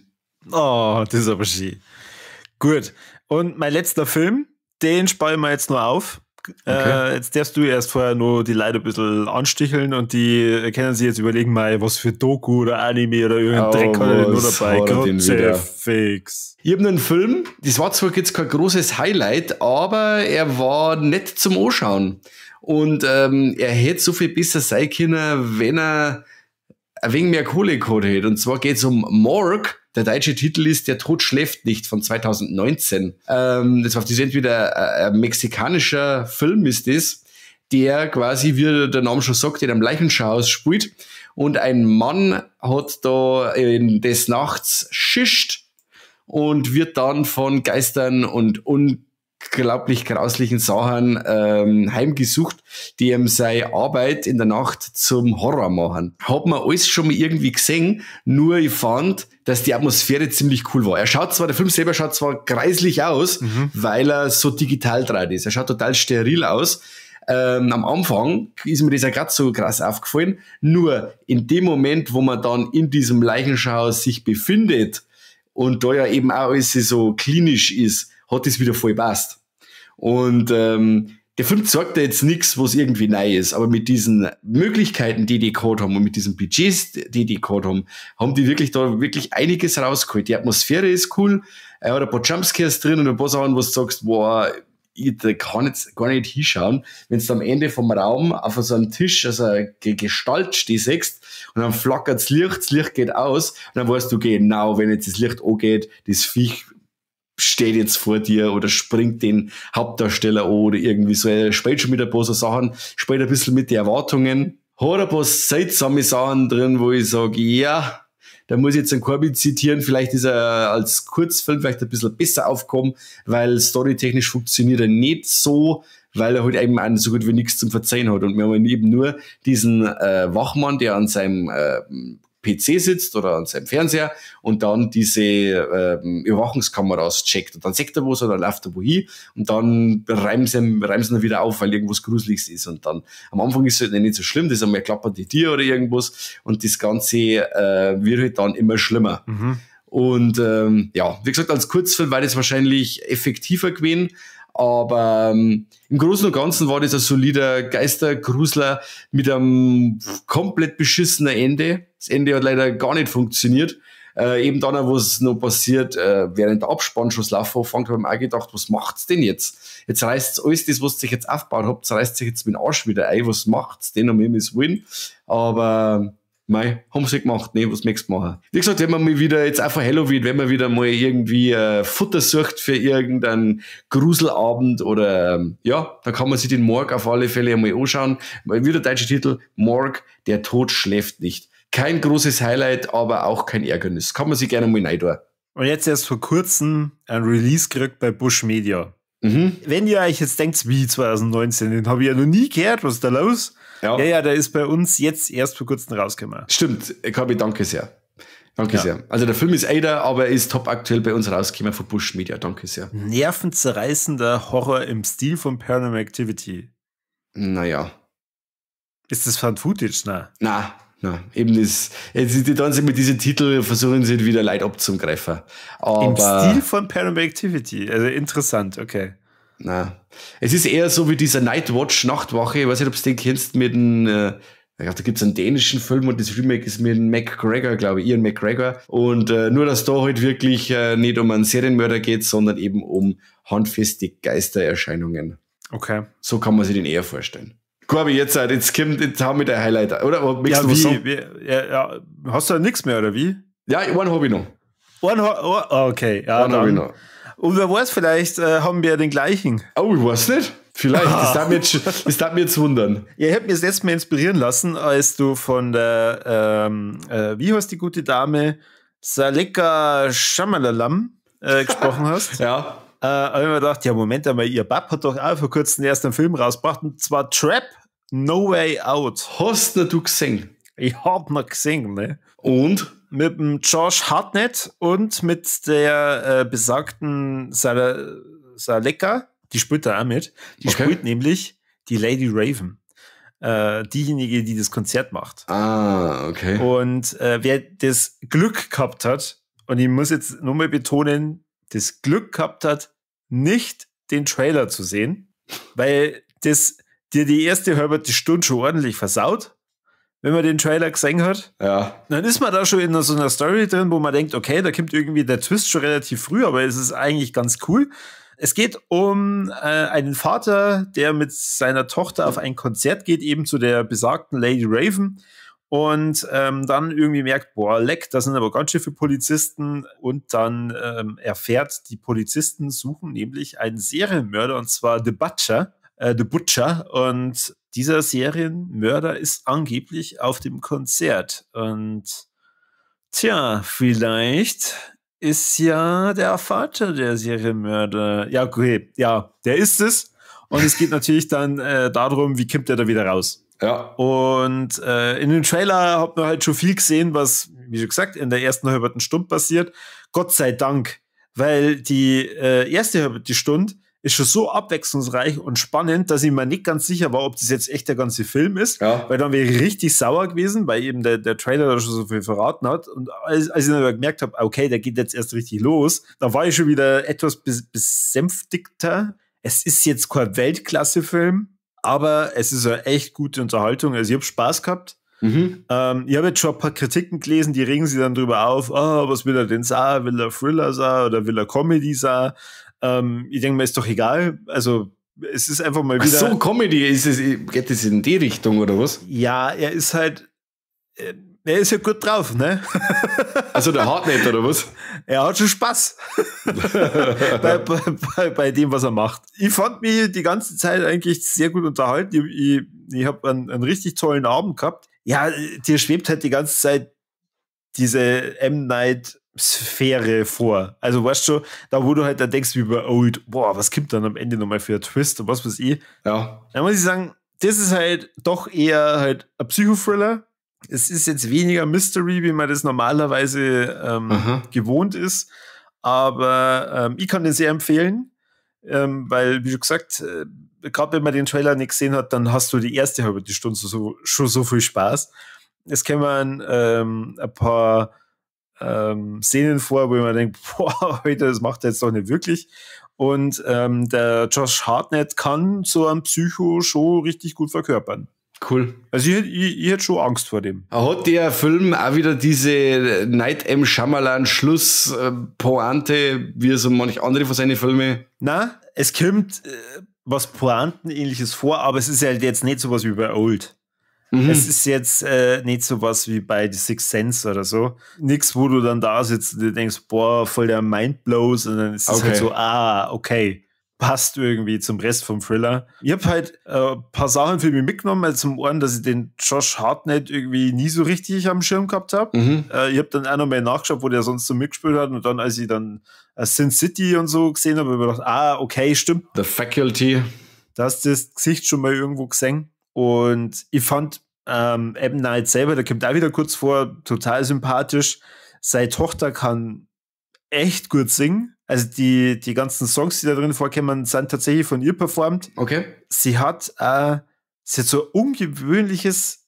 Oh, das ist aber schön. Gut. Und mein letzter Film, den spare ich mir jetzt nur auf. Okay. Jetzt darfst du erst vorher nur die Leute ein bisschen ansticheln und die können sich jetzt überlegen, mal, was für Doku oder Anime oder irgendein Dreck hat er nur dabei. Kruzifix. Ich habe einen Film, das war zwar jetzt kein großes Highlight, aber er war nett zum Anschauen. Und er hätte so viel besser sein können, wenn er ein wenig mehr Kohle gehabt hätte. Und zwar geht es um Morgue. Der deutsche Titel ist Der Tod schläft nicht von 2019. Das war das entweder ein mexikanischer Film ist das, der quasi, wie der Name schon sagt, in einem Leichenschauhaus spielt. Und ein Mann hat da in des Nachts schischt und wird dann von Geistern und unglaublich grauslichen Sachen heimgesucht, die ihm seine Arbeit in der Nacht zum Horror machen. Hat man alles schon mal irgendwie gesehen, nur ich fand, dass die Atmosphäre ziemlich cool war. Er schaut zwar, der Film selber schaut zwar greislich aus, weil er so digital dran ist. Er schaut total steril aus. Am Anfang ist mir das ja gerade so krass aufgefallen. Nur in dem Moment, wo man dann in diesem Leichenschauhaus sich befindet und da ja eben auch alles so klinisch ist, hat das wieder voll passt. Und der Film zeigt da jetzt nichts, was irgendwie neu ist, aber mit diesen Möglichkeiten, die die gehabt haben und mit diesen Budgets, die die gehabt haben, haben die wirklich da wirklich einiges rausgeholt. Die Atmosphäre ist cool, er hat ein paar Jumpscares drin und ein paar Sachen, wo du sagst, boah, ich kann jetzt gar nicht hinschauen, wenn du am Ende vom Raum auf so einem Tisch, also eine Gestalt stehst und dann flackert das Licht geht aus und dann weißt du genau, wenn jetzt das Licht angeht, das Viech steht jetzt vor dir oder springt den Hauptdarsteller an oder irgendwie so. Er spielt schon mit ein paar so Sachen, spielt ein bisschen mit den Erwartungen, hat ein paar seltsame Sachen drin, wo ich sage, ja, da muss ich jetzt einen Corby zitieren, vielleicht ist er als Kurzfilm vielleicht ein bisschen besser aufgekommen, weil storytechnisch funktioniert er nicht so, weil er halt eben auch so gut wie nichts zum Verzeihen hat. Und wir haben eben nur diesen Wachmann, der an seinem PC sitzt oder an seinem Fernseher und dann diese Überwachungskameras checkt. Und dann sagt er was oder läuft er wohin und dann reimen sie ihn wieder auf, weil irgendwas Gruseliges ist. Und dann am Anfang ist es halt nicht so schlimm, das ist einmal klappert die Tür oder irgendwas und das Ganze wird halt dann immer schlimmer. Mhm. Und ja, wie gesagt, als Kurzfilm war das wahrscheinlich effektiver gewesen. Aber im Großen und Ganzen war das ein solider Geistergrusler mit einem komplett beschissenen Ende. Das Ende hat leider gar nicht funktioniert. Eben dann, was noch passiert, während der Abspann schon laufen anfängt, habe ich mir auch gedacht, was macht's denn jetzt? Jetzt reißt alles das, was sich jetzt aufgebaut habt, reißt sich jetzt mit dem Arsch wieder ein. Was macht's denn um Himmels Willen? Aber mei, haben sie gemacht, ne, was möchtest du machen? Wie gesagt, wenn man mal wieder, jetzt auch vor Halloween, wenn man wieder mal irgendwie Futter sucht für irgendeinen Gruselabend oder, ja, da kann man sich den Morgue auf alle Fälle einmal anschauen. Wieder der deutsche Titel, Morgue, der Tod schläft nicht. Kein großes Highlight, aber auch kein Ärgernis. Kann man sich gerne mal rein tun. Und jetzt erst vor kurzem ein Release gekriegt bei Busch Media. Mhm. Wenn ihr euch jetzt denkt, wie 2019, den habe ich ja noch nie gehört, was ist da los? Ja. Ja, der ist bei uns jetzt erst vor kurzem rausgekommen. Stimmt, Kabi, danke sehr. Danke sehr. Also der Film ist älter, aber er ist top aktuell bei uns rausgekommen von Busch Media. Danke sehr. Nervenzerreißender Horror im Stil von Paranormal Activity. Naja. Ist das Found Footage? Na? Na, eben das. Jetzt, die dann sind mit diesen Titel versuchen sie wieder Leute abzugreifen. Aber im Stil von Paranormal Activity. Also interessant, okay. Na. Es ist eher so wie dieser Nightwatch, Nachtwache, ich weiß nicht, ob du den kennst, mit dem, ich glaube, da gibt's einen dänischen Film und das Remake ist mit McGregor, glaube ich, Ewan McGregor. Und nur, dass da halt wirklich nicht um einen Serienmörder geht, sondern eben um handfeste Geistererscheinungen. Okay. So kann man sich den eher vorstellen. Corby, jetzt haben wir dein Highlight, oder? Ja, wie, ja, hast du da nichts mehr, oder wie? Ja, einen habe ich noch. Okay. Ja, einen habe ich noch. Und wer weiß, vielleicht haben wir den gleichen. Oh, ich weiß nicht. Vielleicht, das darf mich jetzt wundern. Ja, ich hab mich das letzte Mal inspirieren lassen, als du von der, wie heißt die gute Dame, Saleka Shamalalam gesprochen hast. Ja. Hab ich mir gedacht, ja, Moment einmal, ihr Bab hat doch auch vor kurzem erst einen Film rausgebracht, und zwar Trap, No Way Out. Hast du gesehen? Ich hab noch gesehen, ne? Und? Mit dem Josh Hartnett und mit der besagten Saleka, die spielt da auch mit. Die spielt nämlich die Lady Raven. Diejenige, die das Konzert macht. Ah, okay. Und wer das Glück gehabt hat, und ich muss jetzt nochmal betonen, das Glück gehabt hat, nicht den Trailer zu sehen, weil das dir die erste halbe Stunde schon ordentlich versaut, wenn man den Trailer gesehen hat. Ja. Dann ist man da schon in so einer Story drin, wo man denkt, okay, da kommt irgendwie der Twist schon relativ früh, aber es ist eigentlich ganz cool. Es geht um einen Vater, der mit seiner Tochter auf ein Konzert geht, eben zu der besagten Lady Raven, und dann irgendwie merkt, boah, leck, da sind aber ganz schön viele Polizisten, und dann erfährt, die Polizisten suchen nämlich einen Serienmörder, und zwar The Butcher, und dieser Serienmörder ist angeblich auf dem Konzert. Und tja, vielleicht ist ja der Vater der Serienmörder. Ja, okay, ja, der ist es. Und es geht natürlich dann darum, wie kommt der da wieder raus? Ja. Und in dem Trailer hat man halt schon viel gesehen, was, wie schon gesagt, in der ersten halben Stunde passiert. Gott sei Dank, weil die erste halbe Stunde ist schon so abwechslungsreich und spannend, dass ich mir nicht ganz sicher war, ob das jetzt echt der ganze Film ist, ja. Weil dann wäre ich richtig sauer gewesen, weil eben der Trailer da schon so viel verraten hat. Und als ich dann aber gemerkt habe, okay, der geht jetzt erst richtig los, da war ich schon wieder etwas besänftigter. Es ist jetzt kein Weltklasse-Film, aber es ist eine echt gute Unterhaltung. Also ich habe Spaß gehabt. Mhm. Ich habe jetzt schon ein paar Kritiken gelesen, die regen sich dann drüber auf, oh, was will er denn sagen? Will er Thriller sagen oder will er Comedy sagen? Ich denke mir, ist doch egal. Also, es ist einfach mal wieder. Ach so, Comedy, ist es, geht es in die Richtung oder was? Ja, er ist halt, er ist ja gut drauf, ne? Also der Hartnett oder was? Er hat schon Spaß bei dem, was er macht. Ich fand mich die ganze Zeit eigentlich sehr gut unterhalten. Ich habe einen richtig tollen Abend gehabt. Ja, dir schwebt halt die ganze Zeit diese M. Night Sphäre vor. Also weißt du, da wo du halt dann denkst, wie bei Old, boah, was kommt dann am Ende nochmal für ein Twist und was weiß ich. Ja. Da muss ich sagen, das ist halt doch eher halt ein Psychothriller. Es ist jetzt weniger Mystery, wie man das normalerweise gewohnt ist. Aber ich kann den sehr empfehlen, weil, wie schon gesagt, gerade wenn man den Trailer nicht gesehen hat, dann hast du die erste halbe Stunde schon so viel Spaß. Es kämen ein paar Szenen vor, wo man denkt, boah, heute, das macht er jetzt doch nicht wirklich. Und der Josh Hartnett kann so einen Psycho schon richtig gut verkörpern. Cool. Also ich hätte schon Angst vor dem. Hat der Film auch wieder diese Night M. Shyamalan Schluss-Pointe, wie so manch andere von seinen Filmen? Na, es kommt was Pointen-ähnliches vor, aber es ist halt jetzt nicht sowas wie bei Old. Mhm. Es ist jetzt nicht sowas wie bei The Sixth Sense oder so. Nix, wo du dann da sitzt und dir denkst, boah, voll der Mindblow, sondern es ist halt so, ah, okay, passt irgendwie zum Rest vom Thriller. Ich habe halt ein paar Sachen für mich mitgenommen, also zum einen, dass ich den Josh Hartnett irgendwie nie so richtig am Schirm gehabt habe. Mhm. Ich habe dann auch noch mal nachgeschaut, wo der sonst so mitgespielt hat, und dann, als ich dann Sin City und so gesehen habe, habe ich mir gedacht, ah, okay, stimmt. The Faculty. Da hast du das Gesicht schon mal irgendwo gesehen. Und ich fand M. Night selber, der kommt auch wieder kurz vor, total sympathisch. Seine Tochter kann echt gut singen. Also die ganzen Songs, die da drin vorkommen, sind tatsächlich von ihr performt. Okay. Sie hat so ein ungewöhnliches,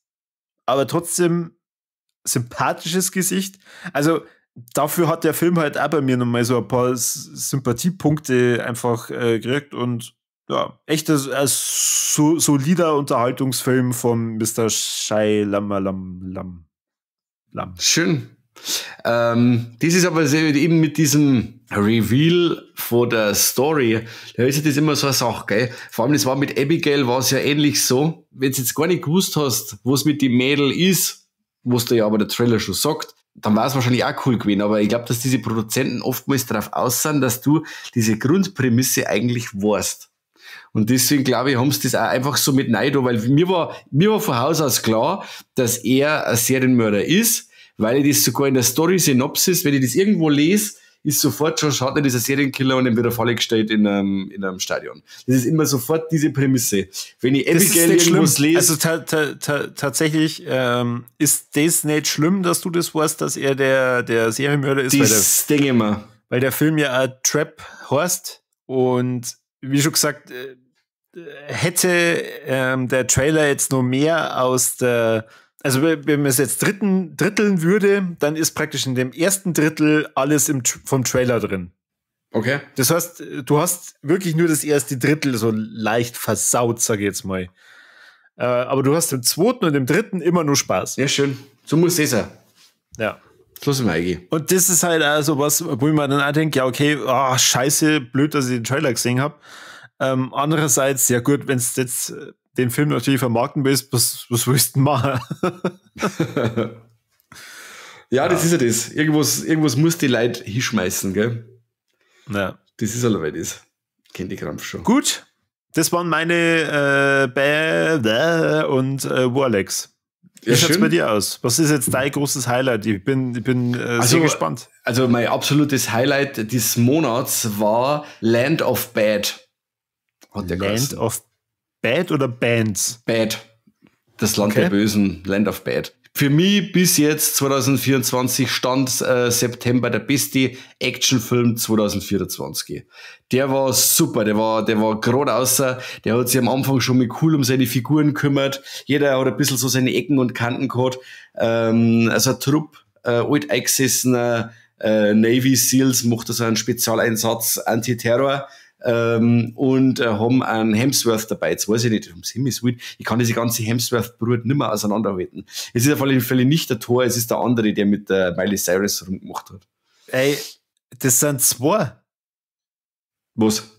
aber trotzdem sympathisches Gesicht. Also dafür hat der Film halt auch bei mir nochmal so ein paar Sympathiepunkte einfach gekriegt und Ja, echt ein so, solider Unterhaltungsfilm von Mr. Shyamalan. Lam. Schön. Das ist aber eben mit diesem Reveal von der Story, da ist ja das immer so eine Sache, gell? Vor allem, das war mit Abigail, war es ja ähnlich so. Wenn du jetzt gar nicht gewusst hast, was mit dem Mädel ist, was da ja aber der Trailer schon sagt, dann war es wahrscheinlich auch cool gewesen. Aber ich glaube, dass diese Produzenten oftmals darauf aus sind, dass du diese Grundprämisse eigentlich weißt. Und deswegen, glaube ich, haben sie das auch einfach so mit neido, weil mir war von Haus aus klar, dass er ein Serienmörder ist, weil ich das sogar in der Story-Synopsis, wenn ich das irgendwo lese, ist sofort schon, schaut nicht, dieser Serienkiller und ihm wird eine Falle gestellt in einem Stadion. Das ist immer sofort diese Prämisse. Wenn ich Abigail irgendwas lese. Also tatsächlich ist das nicht schlimm, dass du das weißt, dass er der Serienmörder ist. Das denke ich mir. Weil der Film ja auch Trap heißt und wie schon gesagt, hätte der Trailer jetzt noch mehr aus der, also wenn man es jetzt dritteln würde, dann ist praktisch in dem ersten Drittel alles vom Trailer drin. Okay. Das heißt, du hast wirklich nur das erste Drittel so leicht versaut, sag ich jetzt mal. Aber du hast im zweiten und im dritten immer nur Spaß. Ja, schön. So muss es sein. Ja. Das lass ich mal. Und das ist halt also was, wo ich mir dann auch denke, ja, okay, oh, scheiße, blöd, dass ich den Trailer gesehen habe. Andererseits, ja gut, wenn es jetzt den Film natürlich vermarkten willst, was willst du denn machen? Ja, das ist ja das. Irgendwas muss die Leute hinschmeißen, gell? Ja. Das ist allweil das. Kennt die Krampf schon. Gut, das waren meine Bäh und Warlex. Wie schaut's bei dir aus? Was ist jetzt dein großes Highlight? Ich bin sehr gespannt. Also mein absolutes Highlight des Monats war Land of Bad. Hat der Land of Bad oder Bands? Bad. Das Land der Bösen. Land of Bad. Für mich bis jetzt 2024 stand September der beste Actionfilm 2024. Der war super, der war gerade außer, der hat sich am Anfang schon mit cool um seine Figuren gekümmert. Jeder hat ein bisschen so seine Ecken und Kanten gehabt. Also ein Trupp, alteingesessener Navy Seals macht da so einen Spezialeinsatz Antiterror. Und haben einen Hemsworth dabei. Jetzt weiß ich nicht, ums Himmels Willen, ich kann diese ganze Hemsworth-Brut nicht mehr auseinanderhalten. Es ist auf alle Fälle nicht der Thor, es ist der andere, der mit der Miley Cyrus rumgemacht hat. Ey, das sind zwei. Was?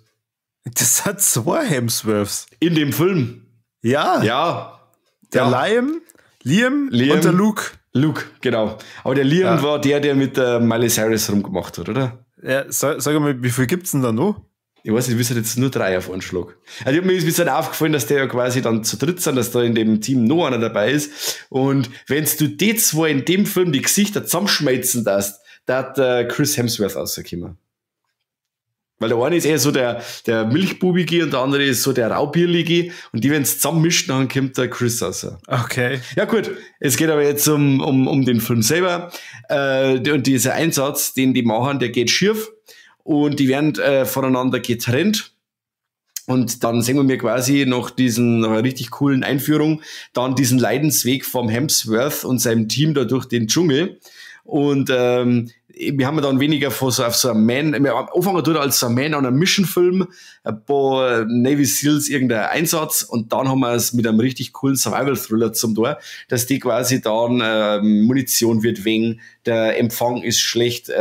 Das sind zwei Hemsworths. In dem Film? Ja. Ja. Der ja. Liam und der Luke. Luke, genau. Aber der Liam war der mit der Miley Cyrus rumgemacht hat, oder? Ja, sag mal, wie viel gibt's denn da noch? Ich weiß nicht, wir sind jetzt nur 3 auf einen Schlag. Also mir ist dann aufgefallen, dass der ja quasi dann zu dritt sind, dass da in dem Team noch einer dabei ist. Und wenn du die zwei in dem Film die Gesichter zusammenschmelzen darfst, da hat Chris Hemsworth rausgekommen. Weil der eine ist eher so der Milchbubige und der andere ist so der Raubierlige. Und die, wenn es zusammenmischt, dann kommt der Chris raus. Okay. Ja gut, es geht aber jetzt um den Film selber. Und dieser Einsatz, den die machen, der geht schief. Und die werden voneinander getrennt. Und dann sehen wir quasi nach diesen richtig coolen Einführung dann diesen Leidensweg vom Hemsworth und seinem Team da durch den Dschungel. Und wir haben dann weniger von so auf so einem Man, wir anfangen tut als so ein Man on a Mission Film, ein paar Navy Seals irgendein Einsatz und dann haben wir es mit einem richtig coolen Survival Thriller zum Tor, dass die quasi dann Munition wird wegen, der Empfang ist schlecht,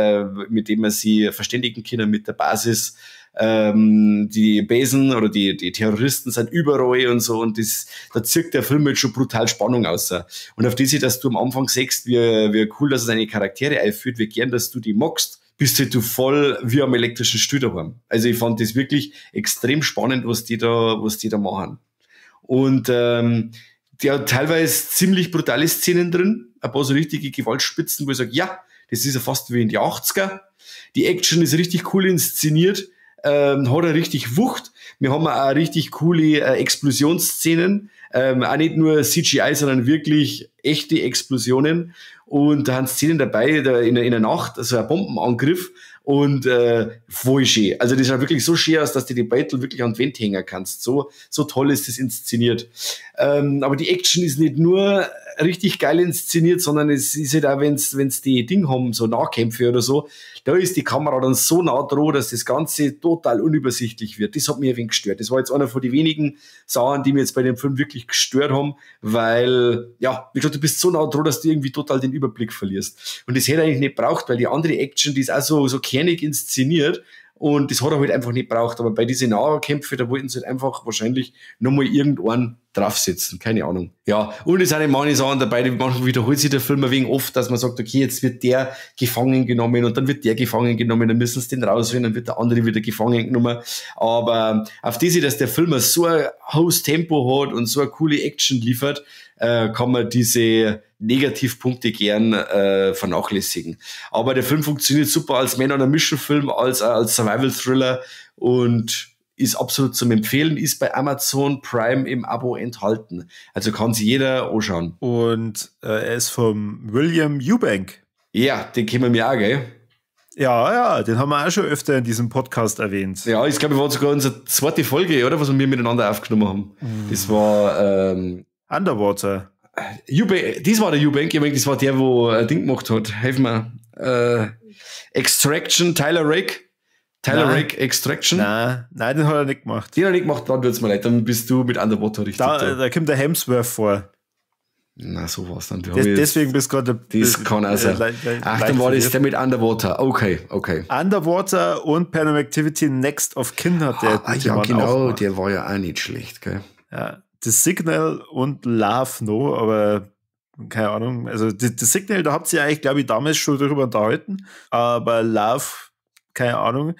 mit dem man sie verständigen können mit der Basis. Die Besen oder die Terroristen sind überall und so und das, da zirkt der Film jetzt schon brutal Spannung aus. Und auf diese, dass du am Anfang siehst, wie cool, dass er seine Charaktere einführt, wie gern, dass du die magst, bist halt du voll wie am elektrischen Stuhl daheim. Also ich fand das wirklich extrem spannend, was die da machen. Und der hat teilweise ziemlich brutale Szenen drin, ein paar so richtige Gewaltspitzen, wo ich sage, ja, das ist ja fast wie in die 80er. Die Action ist richtig cool inszeniert. Hat er richtig Wucht. Wir haben auch richtig coole Explosionsszenen. Auch nicht nur CGI, sondern wirklich echte Explosionen. Und da haben Szenen dabei, da in der Nacht, also ein Bombenangriff und voll schön. Also das schaut wirklich so schön aus, dass du die Beutel wirklich an die Wand hängen kannst. So toll ist das inszeniert. Aber die Action ist nicht nur richtig geil inszeniert, sondern es ist halt auch, wenn's die Ding haben, so Nahkämpfe oder so, da ist die Kamera dann so nah dran, dass das Ganze total unübersichtlich wird. Das hat mich ein wenig gestört. Das war jetzt einer von den wenigen Sachen, die mir jetzt bei dem Film wirklich gestört haben, weil, ja, wie gesagt, du bist so nah dran, dass du irgendwie total den Überblick verlierst. Und das hätte eigentlich nicht braucht, weil die andere Action, die ist auch so kernig inszeniert, und das hat er halt einfach nicht braucht. Aber bei diesen Nahkämpfen, da wollten sie halt einfach wahrscheinlich nochmal irgendeinen draufsetzen. Keine Ahnung. Ja, und es sind eben manche Sachen dabei, die manchmal wiederholt sich der Film ein wenig oft, dass man sagt, okay, jetzt wird der gefangen genommen und dann wird der gefangen genommen, dann müssen sie den rausholen, dann wird der andere wieder gefangen genommen. Aber auf diese, dass der Film so ein hohes Tempo hat und so eine coole Action liefert, kann man diese Negativpunkte gern vernachlässigen. Aber der Film funktioniert super als Man on a Mission Film, als Survival Thriller und ist absolut zum Empfehlen, ist bei Amazon Prime im Abo enthalten. Also kann sich jeder anschauen. Und er ist vom William Eubank. Ja, den kennen wir auch, gell? Ja, ja, den haben wir auch schon öfter in diesem Podcast erwähnt. Ja, ich glaube, das war sogar unsere zweite Folge, oder? Was wir miteinander aufgenommen haben. Das war Underwater. Eubank, das war der Eubank, ich meine, das war der, wo ein Ding gemacht hat. Helf mir. Extraction, Tyler Rake. Tyler Rake, Extraction. Nein, nein, den hat er nicht gemacht. Den hat er nicht gemacht, dann wird's mir leid, dann bist du mit Underwater richtig. Da kommt der Hemsworth vor. Na, so war's dann. Deswegen bist du gerade. Das kann auch sein. Ach, dann war das der mit Underwater. Okay, okay. Underwater und Paranormal Activity Next of Kin hat der. Ah, ja, genau, der war ja auch nicht schlecht, gell? Ja. The Signal und Love no, aber keine Ahnung. Also The Signal, da habt ihr eigentlich, glaube ich, damals schon darüber unterhalten, aber Love, keine Ahnung.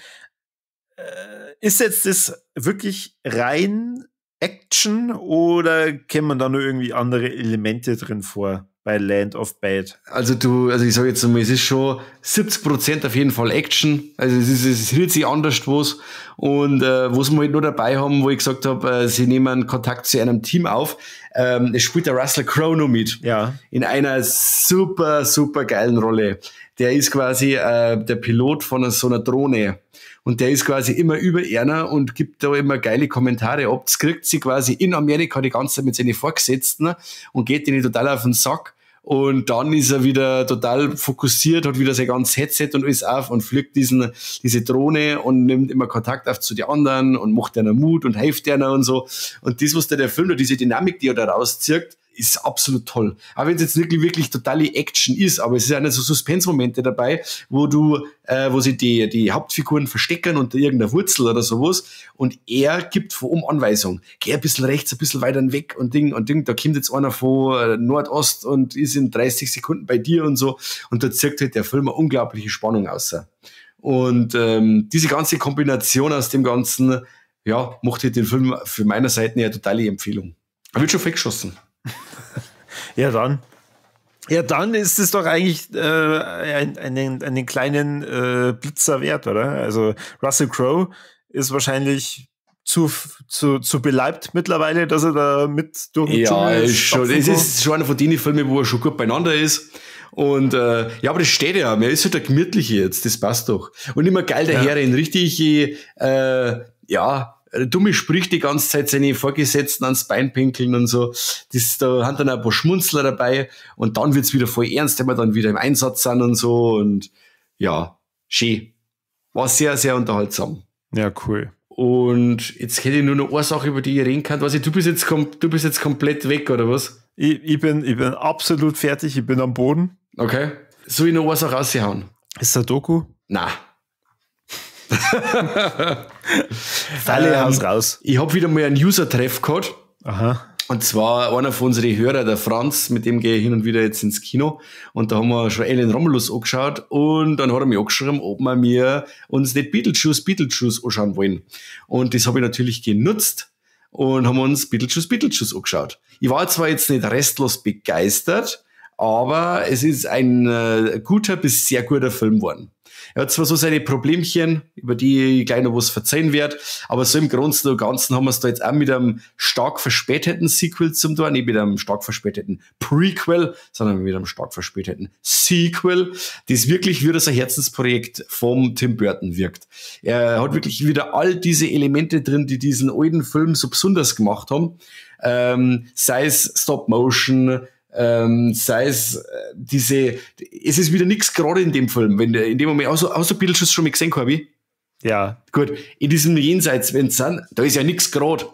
Ist jetzt das wirklich rein Action oder kennt man da nur irgendwie andere Elemente drin vor bei Land of Bad? Also ich sage jetzt mal, es ist schon 70% auf jeden Fall Action. Also es rührt sich anders was. Und was wir halt nur dabei haben, wo ich gesagt habe, sie nehmen Kontakt zu einem Team auf. Es spielt der Russell Crowe noch mit. Ja. In einer super, super geilen Rolle. Der ist quasi der Pilot von so einer Drohne. Und der ist quasi immer über einer und gibt da immer geile Kommentare ab. Das kriegt sie quasi in Amerika die ganze Zeit mit seinen Vorgesetzten und geht denen total auf den Sack. Und dann ist er wieder total fokussiert, hat wieder sein ganzes Headset und alles auf und fliegt diese Drohne und nimmt immer Kontakt auf zu den anderen und macht einer Mut und hilft einer und so. Und das, was da der Film, diese Dynamik, die er da rauszieht, ist absolut toll. Auch wenn es jetzt wirklich, wirklich totale Action ist, aber es ist auch nicht so Suspense-Momente dabei, wo wo sie die Hauptfiguren verstecken unter irgendeiner Wurzel oder sowas und er gibt von oben Anweisung. Geh ein bisschen rechts, ein bisschen weiter weg und Ding und Ding. Da kommt jetzt einer von Nordost und ist in 30 Sekunden bei dir und so. Und da zieht halt der Film eine unglaubliche Spannung aus. Und diese ganze Kombination aus dem Ganzen, ja, macht halt den Film für meiner Seite eine totale Empfehlung. Er wird schon weggeschossen. Ja, dann. Ja, dann ist es doch eigentlich einen kleinen Blitzer wert, oder? Also Russell Crowe ist wahrscheinlich zu beleibt mittlerweile, dass er da mit durch den Dschungel ist schon, es ist schon einer von den Filmen, wo er schon gut beieinander ist. Und ja, aber das steht ja. Er ist halt der Gemütliche jetzt, das passt doch. Und immer geil daher, richtig, ja, dumme Sprüche die ganze Zeit seine Vorgesetzten ans Bein pinkeln und so. Das, da haben dann auch ein paar Schmunzler dabei und dann wird's wieder voll ernst, wenn wir dann wieder im Einsatz sind und so und ja, schön. War sehr, sehr unterhaltsam. Ja, cool. Und jetzt hätte ich nur noch eine Sache, über die ich reden kann. Was ich, du bist jetzt komplett weg, oder was? Ich bin absolut fertig, ich bin am Boden. Okay. Soll ich noch eine Sache raushauen? Ist das Doku? Nein. Alle haus raus. Ich habe wieder mal einen User-Treff gehabt. Aha. Und zwar einer von unseren Hörer, der Franz, mit dem gehe ich hin und wieder jetzt ins Kino. Und da haben wir schon Alien Romulus angeschaut. Und dann hat er mich angeschrieben, ob wir uns nicht Beetlejuice anschauen wollen. Und das habe ich natürlich genutzt und haben uns Beetlejuice angeschaut. Ich war zwar jetzt nicht restlos begeistert, aber es ist ein guter bis sehr guter Film geworden. Er hat zwar so seine Problemchen, über die ich gleich noch was verzeihen werde, aber so im Großen und Ganzen haben wir es da jetzt auch mit einem stark verspäteten Sequel zum tun, nicht mit einem stark verspäteten Prequel, sondern mit einem stark verspäteten Sequel, das wirklich wieder so ein Herzensprojekt vom Tim Burton wirkt. Er hat wirklich wieder all diese Elemente drin, die diesen alten Film so besonders gemacht haben, sei es Stop Motion, Sei es diese, es ist wieder nichts gerade in dem Film, wenn der in dem Moment, außer Beetlejuice schon mal gesehen, Corby? Ja. Gut, in diesem Jenseits, wenn's sind, da ist ja nichts gerade.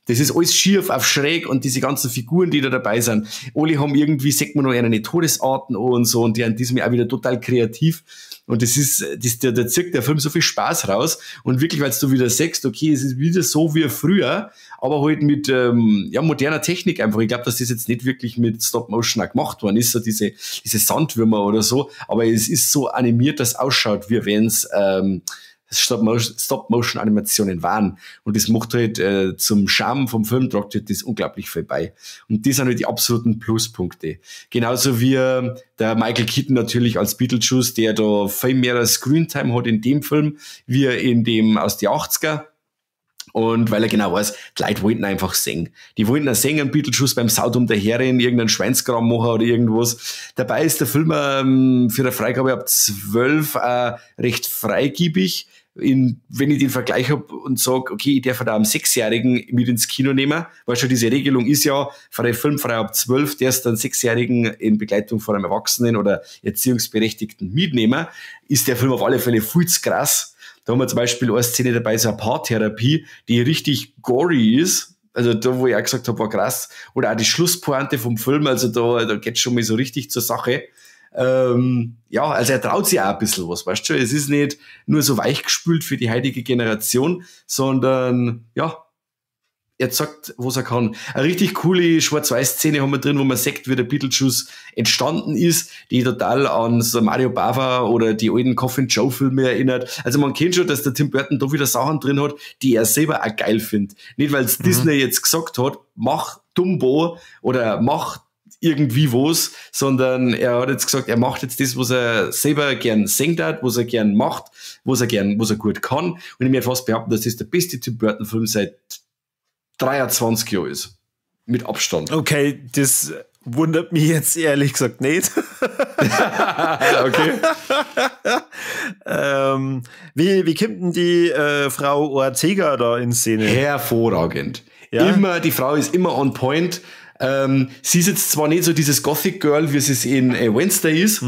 Das ist alles schief auf schräg und diese ganzen Figuren, die da dabei sind, alle haben irgendwie, sagt man noch, eine Todesarten und so und die sind diesmal auch wieder total kreativ. Und das ist, das, der, der zirkt der Film so viel Spaß raus und wirklich, weil du wieder sagst, okay, es ist wieder so wie früher, aber halt mit ja, moderner Technik einfach. Ich glaube, dass das jetzt nicht wirklich mit Stop-Motion auch gemacht worden ist, so diese Sandwürmer oder so, aber es ist so animiert, dass es ausschaut, wie wenn's Stop-Motion-Animationen waren. Und das macht halt zum Charme vom Film, tragt halt das unglaublich viel bei. Und das sind halt die absoluten Pluspunkte. Genauso wie der Michael Keaton natürlich als Beetlejuice, der da viel mehr Screentime hat in dem Film, wie in dem aus die 80er. Und weil er genau weiß, die Leute wollten einfach singen. Die wollten auch singen, Beetlejuice beim Saudum der Herrin, irgendeinen Schweinskram machen oder irgendwas. Dabei ist der Film für eine Freigabe ab 12 recht freigebig. Wenn ich den Vergleich hab und sag, okay, ich darf da am 6-Jährigen mit ins Kino nehmen, weil schon diese Regelung ist ja, frei Film frei ab 12, der ist dann 6-Jährigen in Begleitung von einem Erwachsenen oder Erziehungsberechtigten mitnehmen, ist der Film auf alle Fälle viel zu krass. Da haben wir zum Beispiel eine Szene dabei, so eine Paartherapie, die richtig gory ist. Also da, wo ich auch gesagt habe, war krass. Oder auch die Schlusspointe vom Film, also da geht's schon mal so richtig zur Sache. Ja, also er traut sich auch ein bisschen was, weißt du? Es ist nicht nur so weichgespült für die heutige Generation, sondern ja, er zeigt, was er kann. Eine richtig coole Schwarz-Weiß-Szene haben wir drin, wo man sieht, wie der Beetlejuice entstanden ist, die total an so Mario Bava oder die alten Coffin Joe-Filme erinnert. Also man kennt schon, dass der Tim Burton da wieder Sachen drin hat, die er selber auch geil findet. Nicht, weil es Disney jetzt gesagt hat, mach Dumbo oder mach irgendwie was, sondern er hat jetzt gesagt, er macht jetzt das, was er selber gern singt hat, was er gern macht, was er gut kann. Und ich mir fast behaupten, dass das der beste Tim Burton-Film seit 23 Jahren ist. Mit Abstand. Okay, das wundert mich jetzt ehrlich gesagt nicht. Okay. Wie kommt denn die Frau Ortega da in Szene? Hervorragend. Ja? Immer, die Frau ist immer on point. Sie ist jetzt zwar nicht so dieses Gothic Girl, wie sie es in Wednesday ist,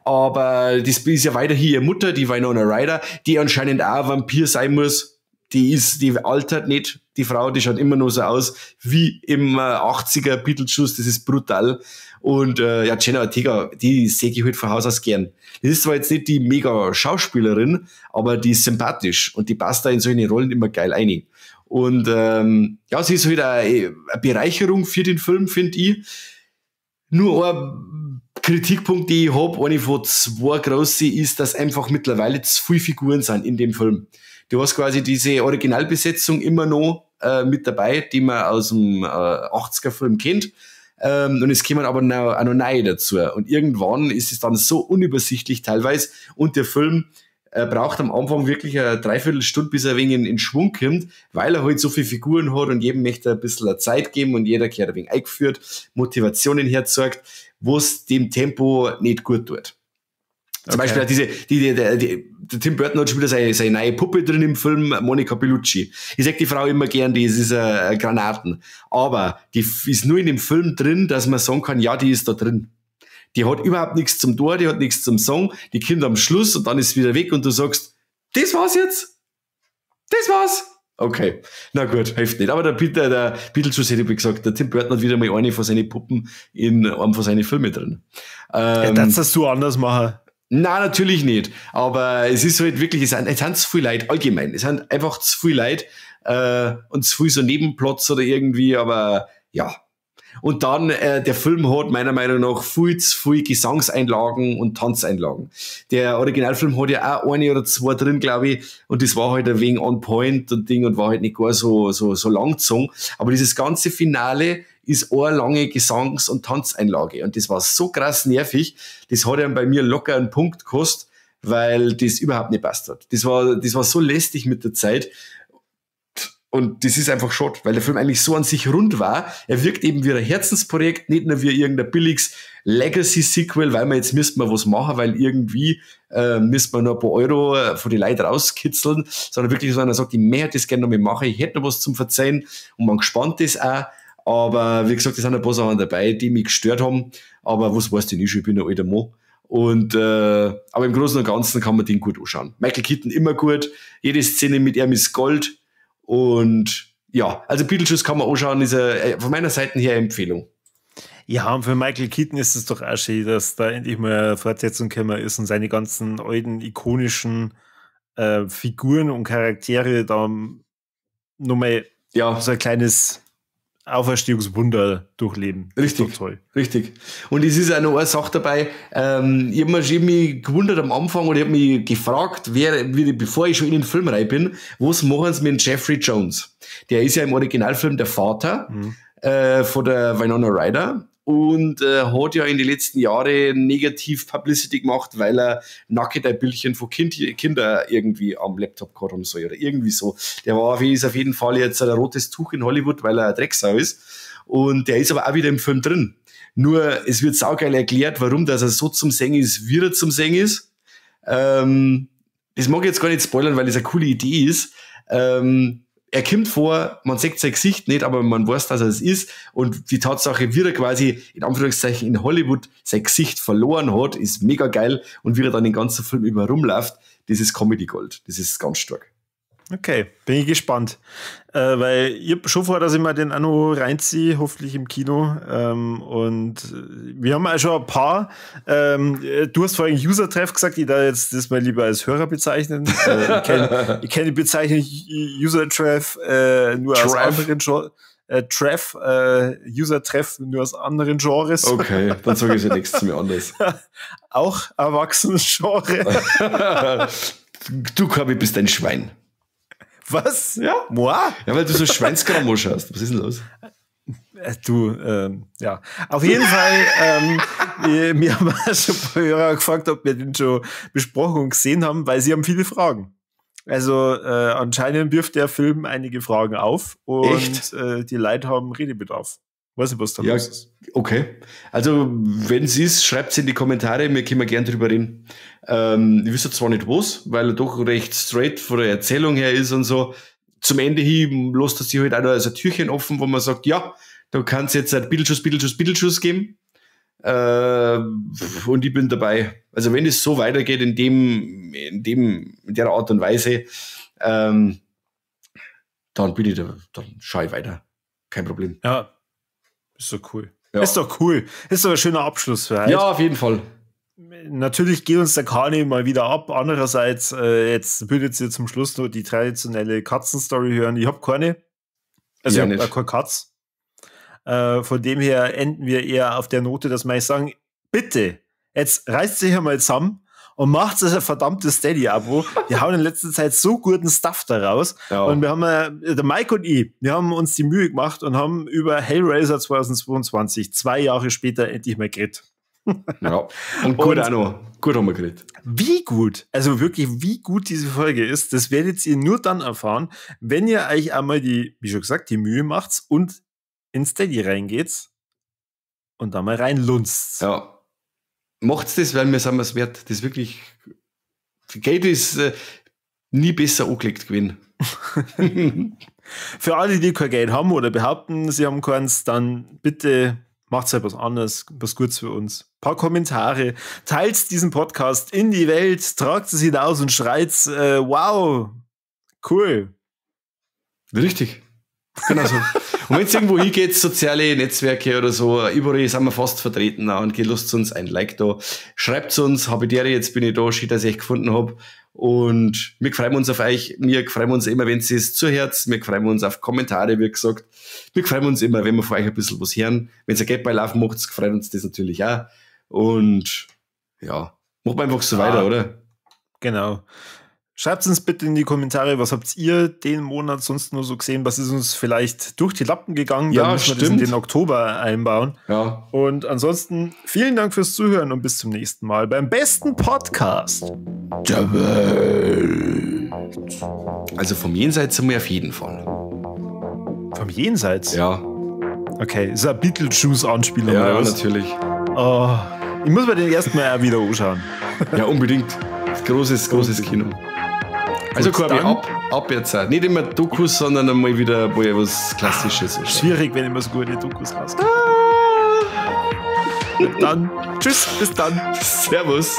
aber das ist ja weiterhin ihre Mutter, die Winona Ryder, die anscheinend auch ein Vampir sein muss. Die altert nicht, die Frau, die schaut immer nur so aus wie im 80er Beetlejuice, das ist brutal. Und ja, Jenna Ortega, die sehe ich halt von Haus aus gern. Das ist zwar jetzt nicht die mega Schauspielerin, aber die ist sympathisch und die passt da in solche Rollen immer geil rein. Und ja, sie ist halt eine Bereicherung für den Film, finde ich. Nur ein Kritikpunkt, den ich habe, eine von zwei grossen, ist, dass einfach mittlerweile zu viele Figuren sind in dem Film. Du hast quasi diese Originalbesetzung immer noch mit dabei, die man aus dem 80er-Film kennt. Und es kommen aber auch noch neue dazu. Und irgendwann ist es dann so unübersichtlich teilweise. Und der Film braucht am Anfang wirklich eine Dreiviertelstunde, bis er ein wenig in Schwung kommt, weil er halt so viele Figuren hat und jedem möchte ein bisschen Zeit geben und jeder gehört ein wenig eingeführt, Motivationen herzeigt, was dem Tempo nicht gut tut. Zum Beispiel auch der Tim Burton hat schon wieder seine neue Puppe drin im Film, Monica Bellucci. Ich sag die Frau immer gern, die ist eine Granaten. Aber die ist nur in dem Film drin, dass man sagen kann, ja, die ist da drin. Die hat überhaupt nichts zum Tor, die hat nichts zum Song, die kommt am Schluss und dann ist sie wieder weg und du sagst, das war's jetzt? Das war's? Okay, na gut, hilft nicht. Aber der Beetlejuice hätte ich gesagt, der Tim Burton hat wieder mal eine von seinen Puppen in einem von seinen Filmen drin. Ja, das darfst du anders machen. Nein, natürlich nicht. Aber es ist halt wirklich, es sind zu viel Leute allgemein. Es sind einfach zu viel Leute und zu viel so Nebenplots oder irgendwie, aber ja. Und dann, der Film hat meiner Meinung nach viel zu viel Gesangseinlagen und Tanzeinlagen. Der Originalfilm hat ja auch eine oder zwei drin, glaube ich, und das war halt ein wenig on point und Ding und war halt nicht gar so lang gezogen. Aber dieses ganze Finale ist eine lange Gesangs- und Tanzeinlage. Und das war so krass nervig, das hat ja bei mir locker einen Punkt gekostet, weil das überhaupt nicht passt hat. Das war so lästig mit der Zeit. Und das ist einfach schade, weil der Film eigentlich so an sich rund war. Er wirkt eben wie ein Herzensprojekt, nicht nur wie irgendein billiges Legacy-Sequel, weil man jetzt müsste man was machen, weil irgendwie müsste man noch ein paar Euro von den Leuten rauskitzeln, sondern wirklich so einer sagt, ich möchte das gerne noch mal machen, ich hätte noch was zum Verzeihen und man gespannt ist auch, Aber wie gesagt, es sind ein paar Sachen dabei, die mich gestört haben. Aber was weißt du nicht, ich bin ein alter Mann. Und aber im Großen und Ganzen kann man den gut anschauen. Michael Keaton immer gut, jede Szene mit ihm ist Gold. Und ja, also Beetlejuice kann man anschauen, ist von meiner Seite her eine Empfehlung. Ja, und für Michael Keaton ist es doch auch schön, dass da endlich mal eine Fortsetzung gekommen ist und seine ganzen alten, ikonischen Figuren und Charaktere da nochmal so ein kleines Auferstehungswunder durchleben. Richtig, toll. Richtig. Und es ist auch noch eine Sache dabei, ich habe mich gewundert am Anfang oder ich habe mich gefragt, bevor ich schon in den Film rein bin, was machen sie mit Jeffrey Jones? Der ist ja im Originalfilm der Vater von der Winona Ryder und hat ja in den letzten Jahren negativ Publicity gemacht, weil er nackte Bildchen von Kindern irgendwie am Laptop gehabt haben soll oder irgendwie so. Der ist auf jeden Fall jetzt ein rotes Tuch in Hollywood, weil er ein Drecksau ist. Und der ist aber auch wieder im Film drin. Nur, es wird saugeil erklärt, warum dass er so zum Singen ist, wie er zum Singen ist. Das mag ich jetzt gar nicht spoilern, weil das eine coole Idee ist. Er kommt vor, man sieht sein Gesicht nicht, aber man weiß, dass er es ist. Und die Tatsache, wie er quasi in Anführungszeichen in Hollywood sein Gesicht verloren hat, ist mega geil. Und wie er dann den ganzen Film über rumläuft, das ist Comedy Gold. Das ist ganz stark. Okay, bin ich gespannt. Weil ich hab schon vor, dass ich mal den auch noch reinziehe, hoffentlich im Kino. Und wir haben auch schon ein paar. Du hast vorhin User-Treff gesagt, ich darf jetzt das mal lieber als Hörer bezeichnen. Ich kenn die Bezeichnung User-Treff nur aus anderen Genres. User-Treff nur aus anderen Genres. Okay, dann sage ich ja nichts mehr anders. Auch Erwachsenen-Genre. Du, Kabi, bist ein Schwein. Was? Ja. Moi? Ja, weil du so Schweinskram schaust. Was ist denn los? Du, ja. Auf jeden Fall, wir haben auch schon ein paar Hörer gefragt, ob wir den schon besprochen und gesehen haben, weil sie haben viele Fragen. Also anscheinend wirft der Film einige Fragen auf und die Leute haben Redebedarf. Weiß nicht, was da los ist. Okay. Also, wenn es ist, schreibt es in die Kommentare, wir können gern drüber reden. Ich wüsste zwar nicht was, weil er doch recht straight von der Erzählung her ist und so. Zum Ende hin lässt er sich halt auch noch ein Türchen offen, wo man sagt, ja, da kann es jetzt ein Beetlejuice, Beetlejuice, Beetlejuice geben. Und ich bin dabei. Also, wenn es so weitergeht in der Art und Weise, dann bin ich da, dann schaue ich weiter. Kein Problem. Ja. Ist doch cool. Ja. Ist doch cool. Ist doch ein schöner Abschluss für heute. Ja, auf jeden Fall. Natürlich geht uns der Kani mal wieder ab. Andererseits, jetzt würdet ihr zum Schluss noch die traditionelle Katzenstory hören. Ich hab keine. Also ich hab keine Katz. Von dem her enden wir eher auf der Note, dass wir sagen, bitte, jetzt reißt sich einmal zusammen und macht das ein verdammtes Steady-Abo. Die hauen in letzter Zeit so guten Stuff da raus. Ja. Und wir haben, der Mike und ich, wir haben uns die Mühe gemacht und haben über Hellraiser 2022, 2 Jahre später, endlich mal geredet. Ja, und gut auch noch. Gut haben wir geredet. Wie gut, also wirklich, wie gut diese Folge ist, das werdet ihr nur dann erfahren, wenn ihr euch einmal die, wie schon gesagt, die Mühe macht und in Steady reingeht und da mal reinlunzt. Ja. Macht's das, weil wir sind es wert. Das ist wirklich, Geld ist nie besser angelegt gewesen. Für alle, die kein Geld haben oder behaupten, sie haben keins, dann bitte macht's halt was anderes, was Gutes für uns. Ein paar Kommentare, teilt diesen Podcast in die Welt, tragt es hinaus und schreit, wow, cool. Richtig. Genau so. Und wenn es irgendwo hingeht, soziale Netzwerke oder so, überall sind wir fast vertreten und geht lasst uns ein Like da. Schreibt uns, habe ich die, jetzt bin ich da, schön, dass ich euch gefunden hab. Und wir freuen uns auf euch, wir freuen uns immer, wenn es zuhört, wir freuen uns auf Kommentare, wie gesagt. Wir freuen uns immer, wenn wir von euch ein bisschen was hören. Wenn es ein Geld bei Laufen macht, freut uns das natürlich auch. Und ja, machen wir einfach so weiter, oder? Genau. Schreibt uns bitte in die Kommentare, was habt ihr den Monat sonst nur so gesehen? Was ist uns vielleicht durch die Lappen gegangen? Ja, dann müssen wir das in den Oktober einbauen. Ja. Und ansonsten vielen Dank fürs Zuhören und bis zum nächsten Mal beim besten Podcast der Welt. Also vom Jenseits sind wir auf jeden Fall. Vom Jenseits? Ja. Okay, ist ein Beetlejuice-Anspielung. Ja, oder was? Natürlich. Oh, ich muss mir den ersten Mal auch wieder anschauen. Ja, unbedingt. Großes, großes Kino. Also Corby, ab jetzt. Nicht immer Dokus, sondern einmal wieder mal was Klassisches. Schwierig, wenn immer so gute Dokus rauskommen. Dann, tschüss, bis dann. Servus.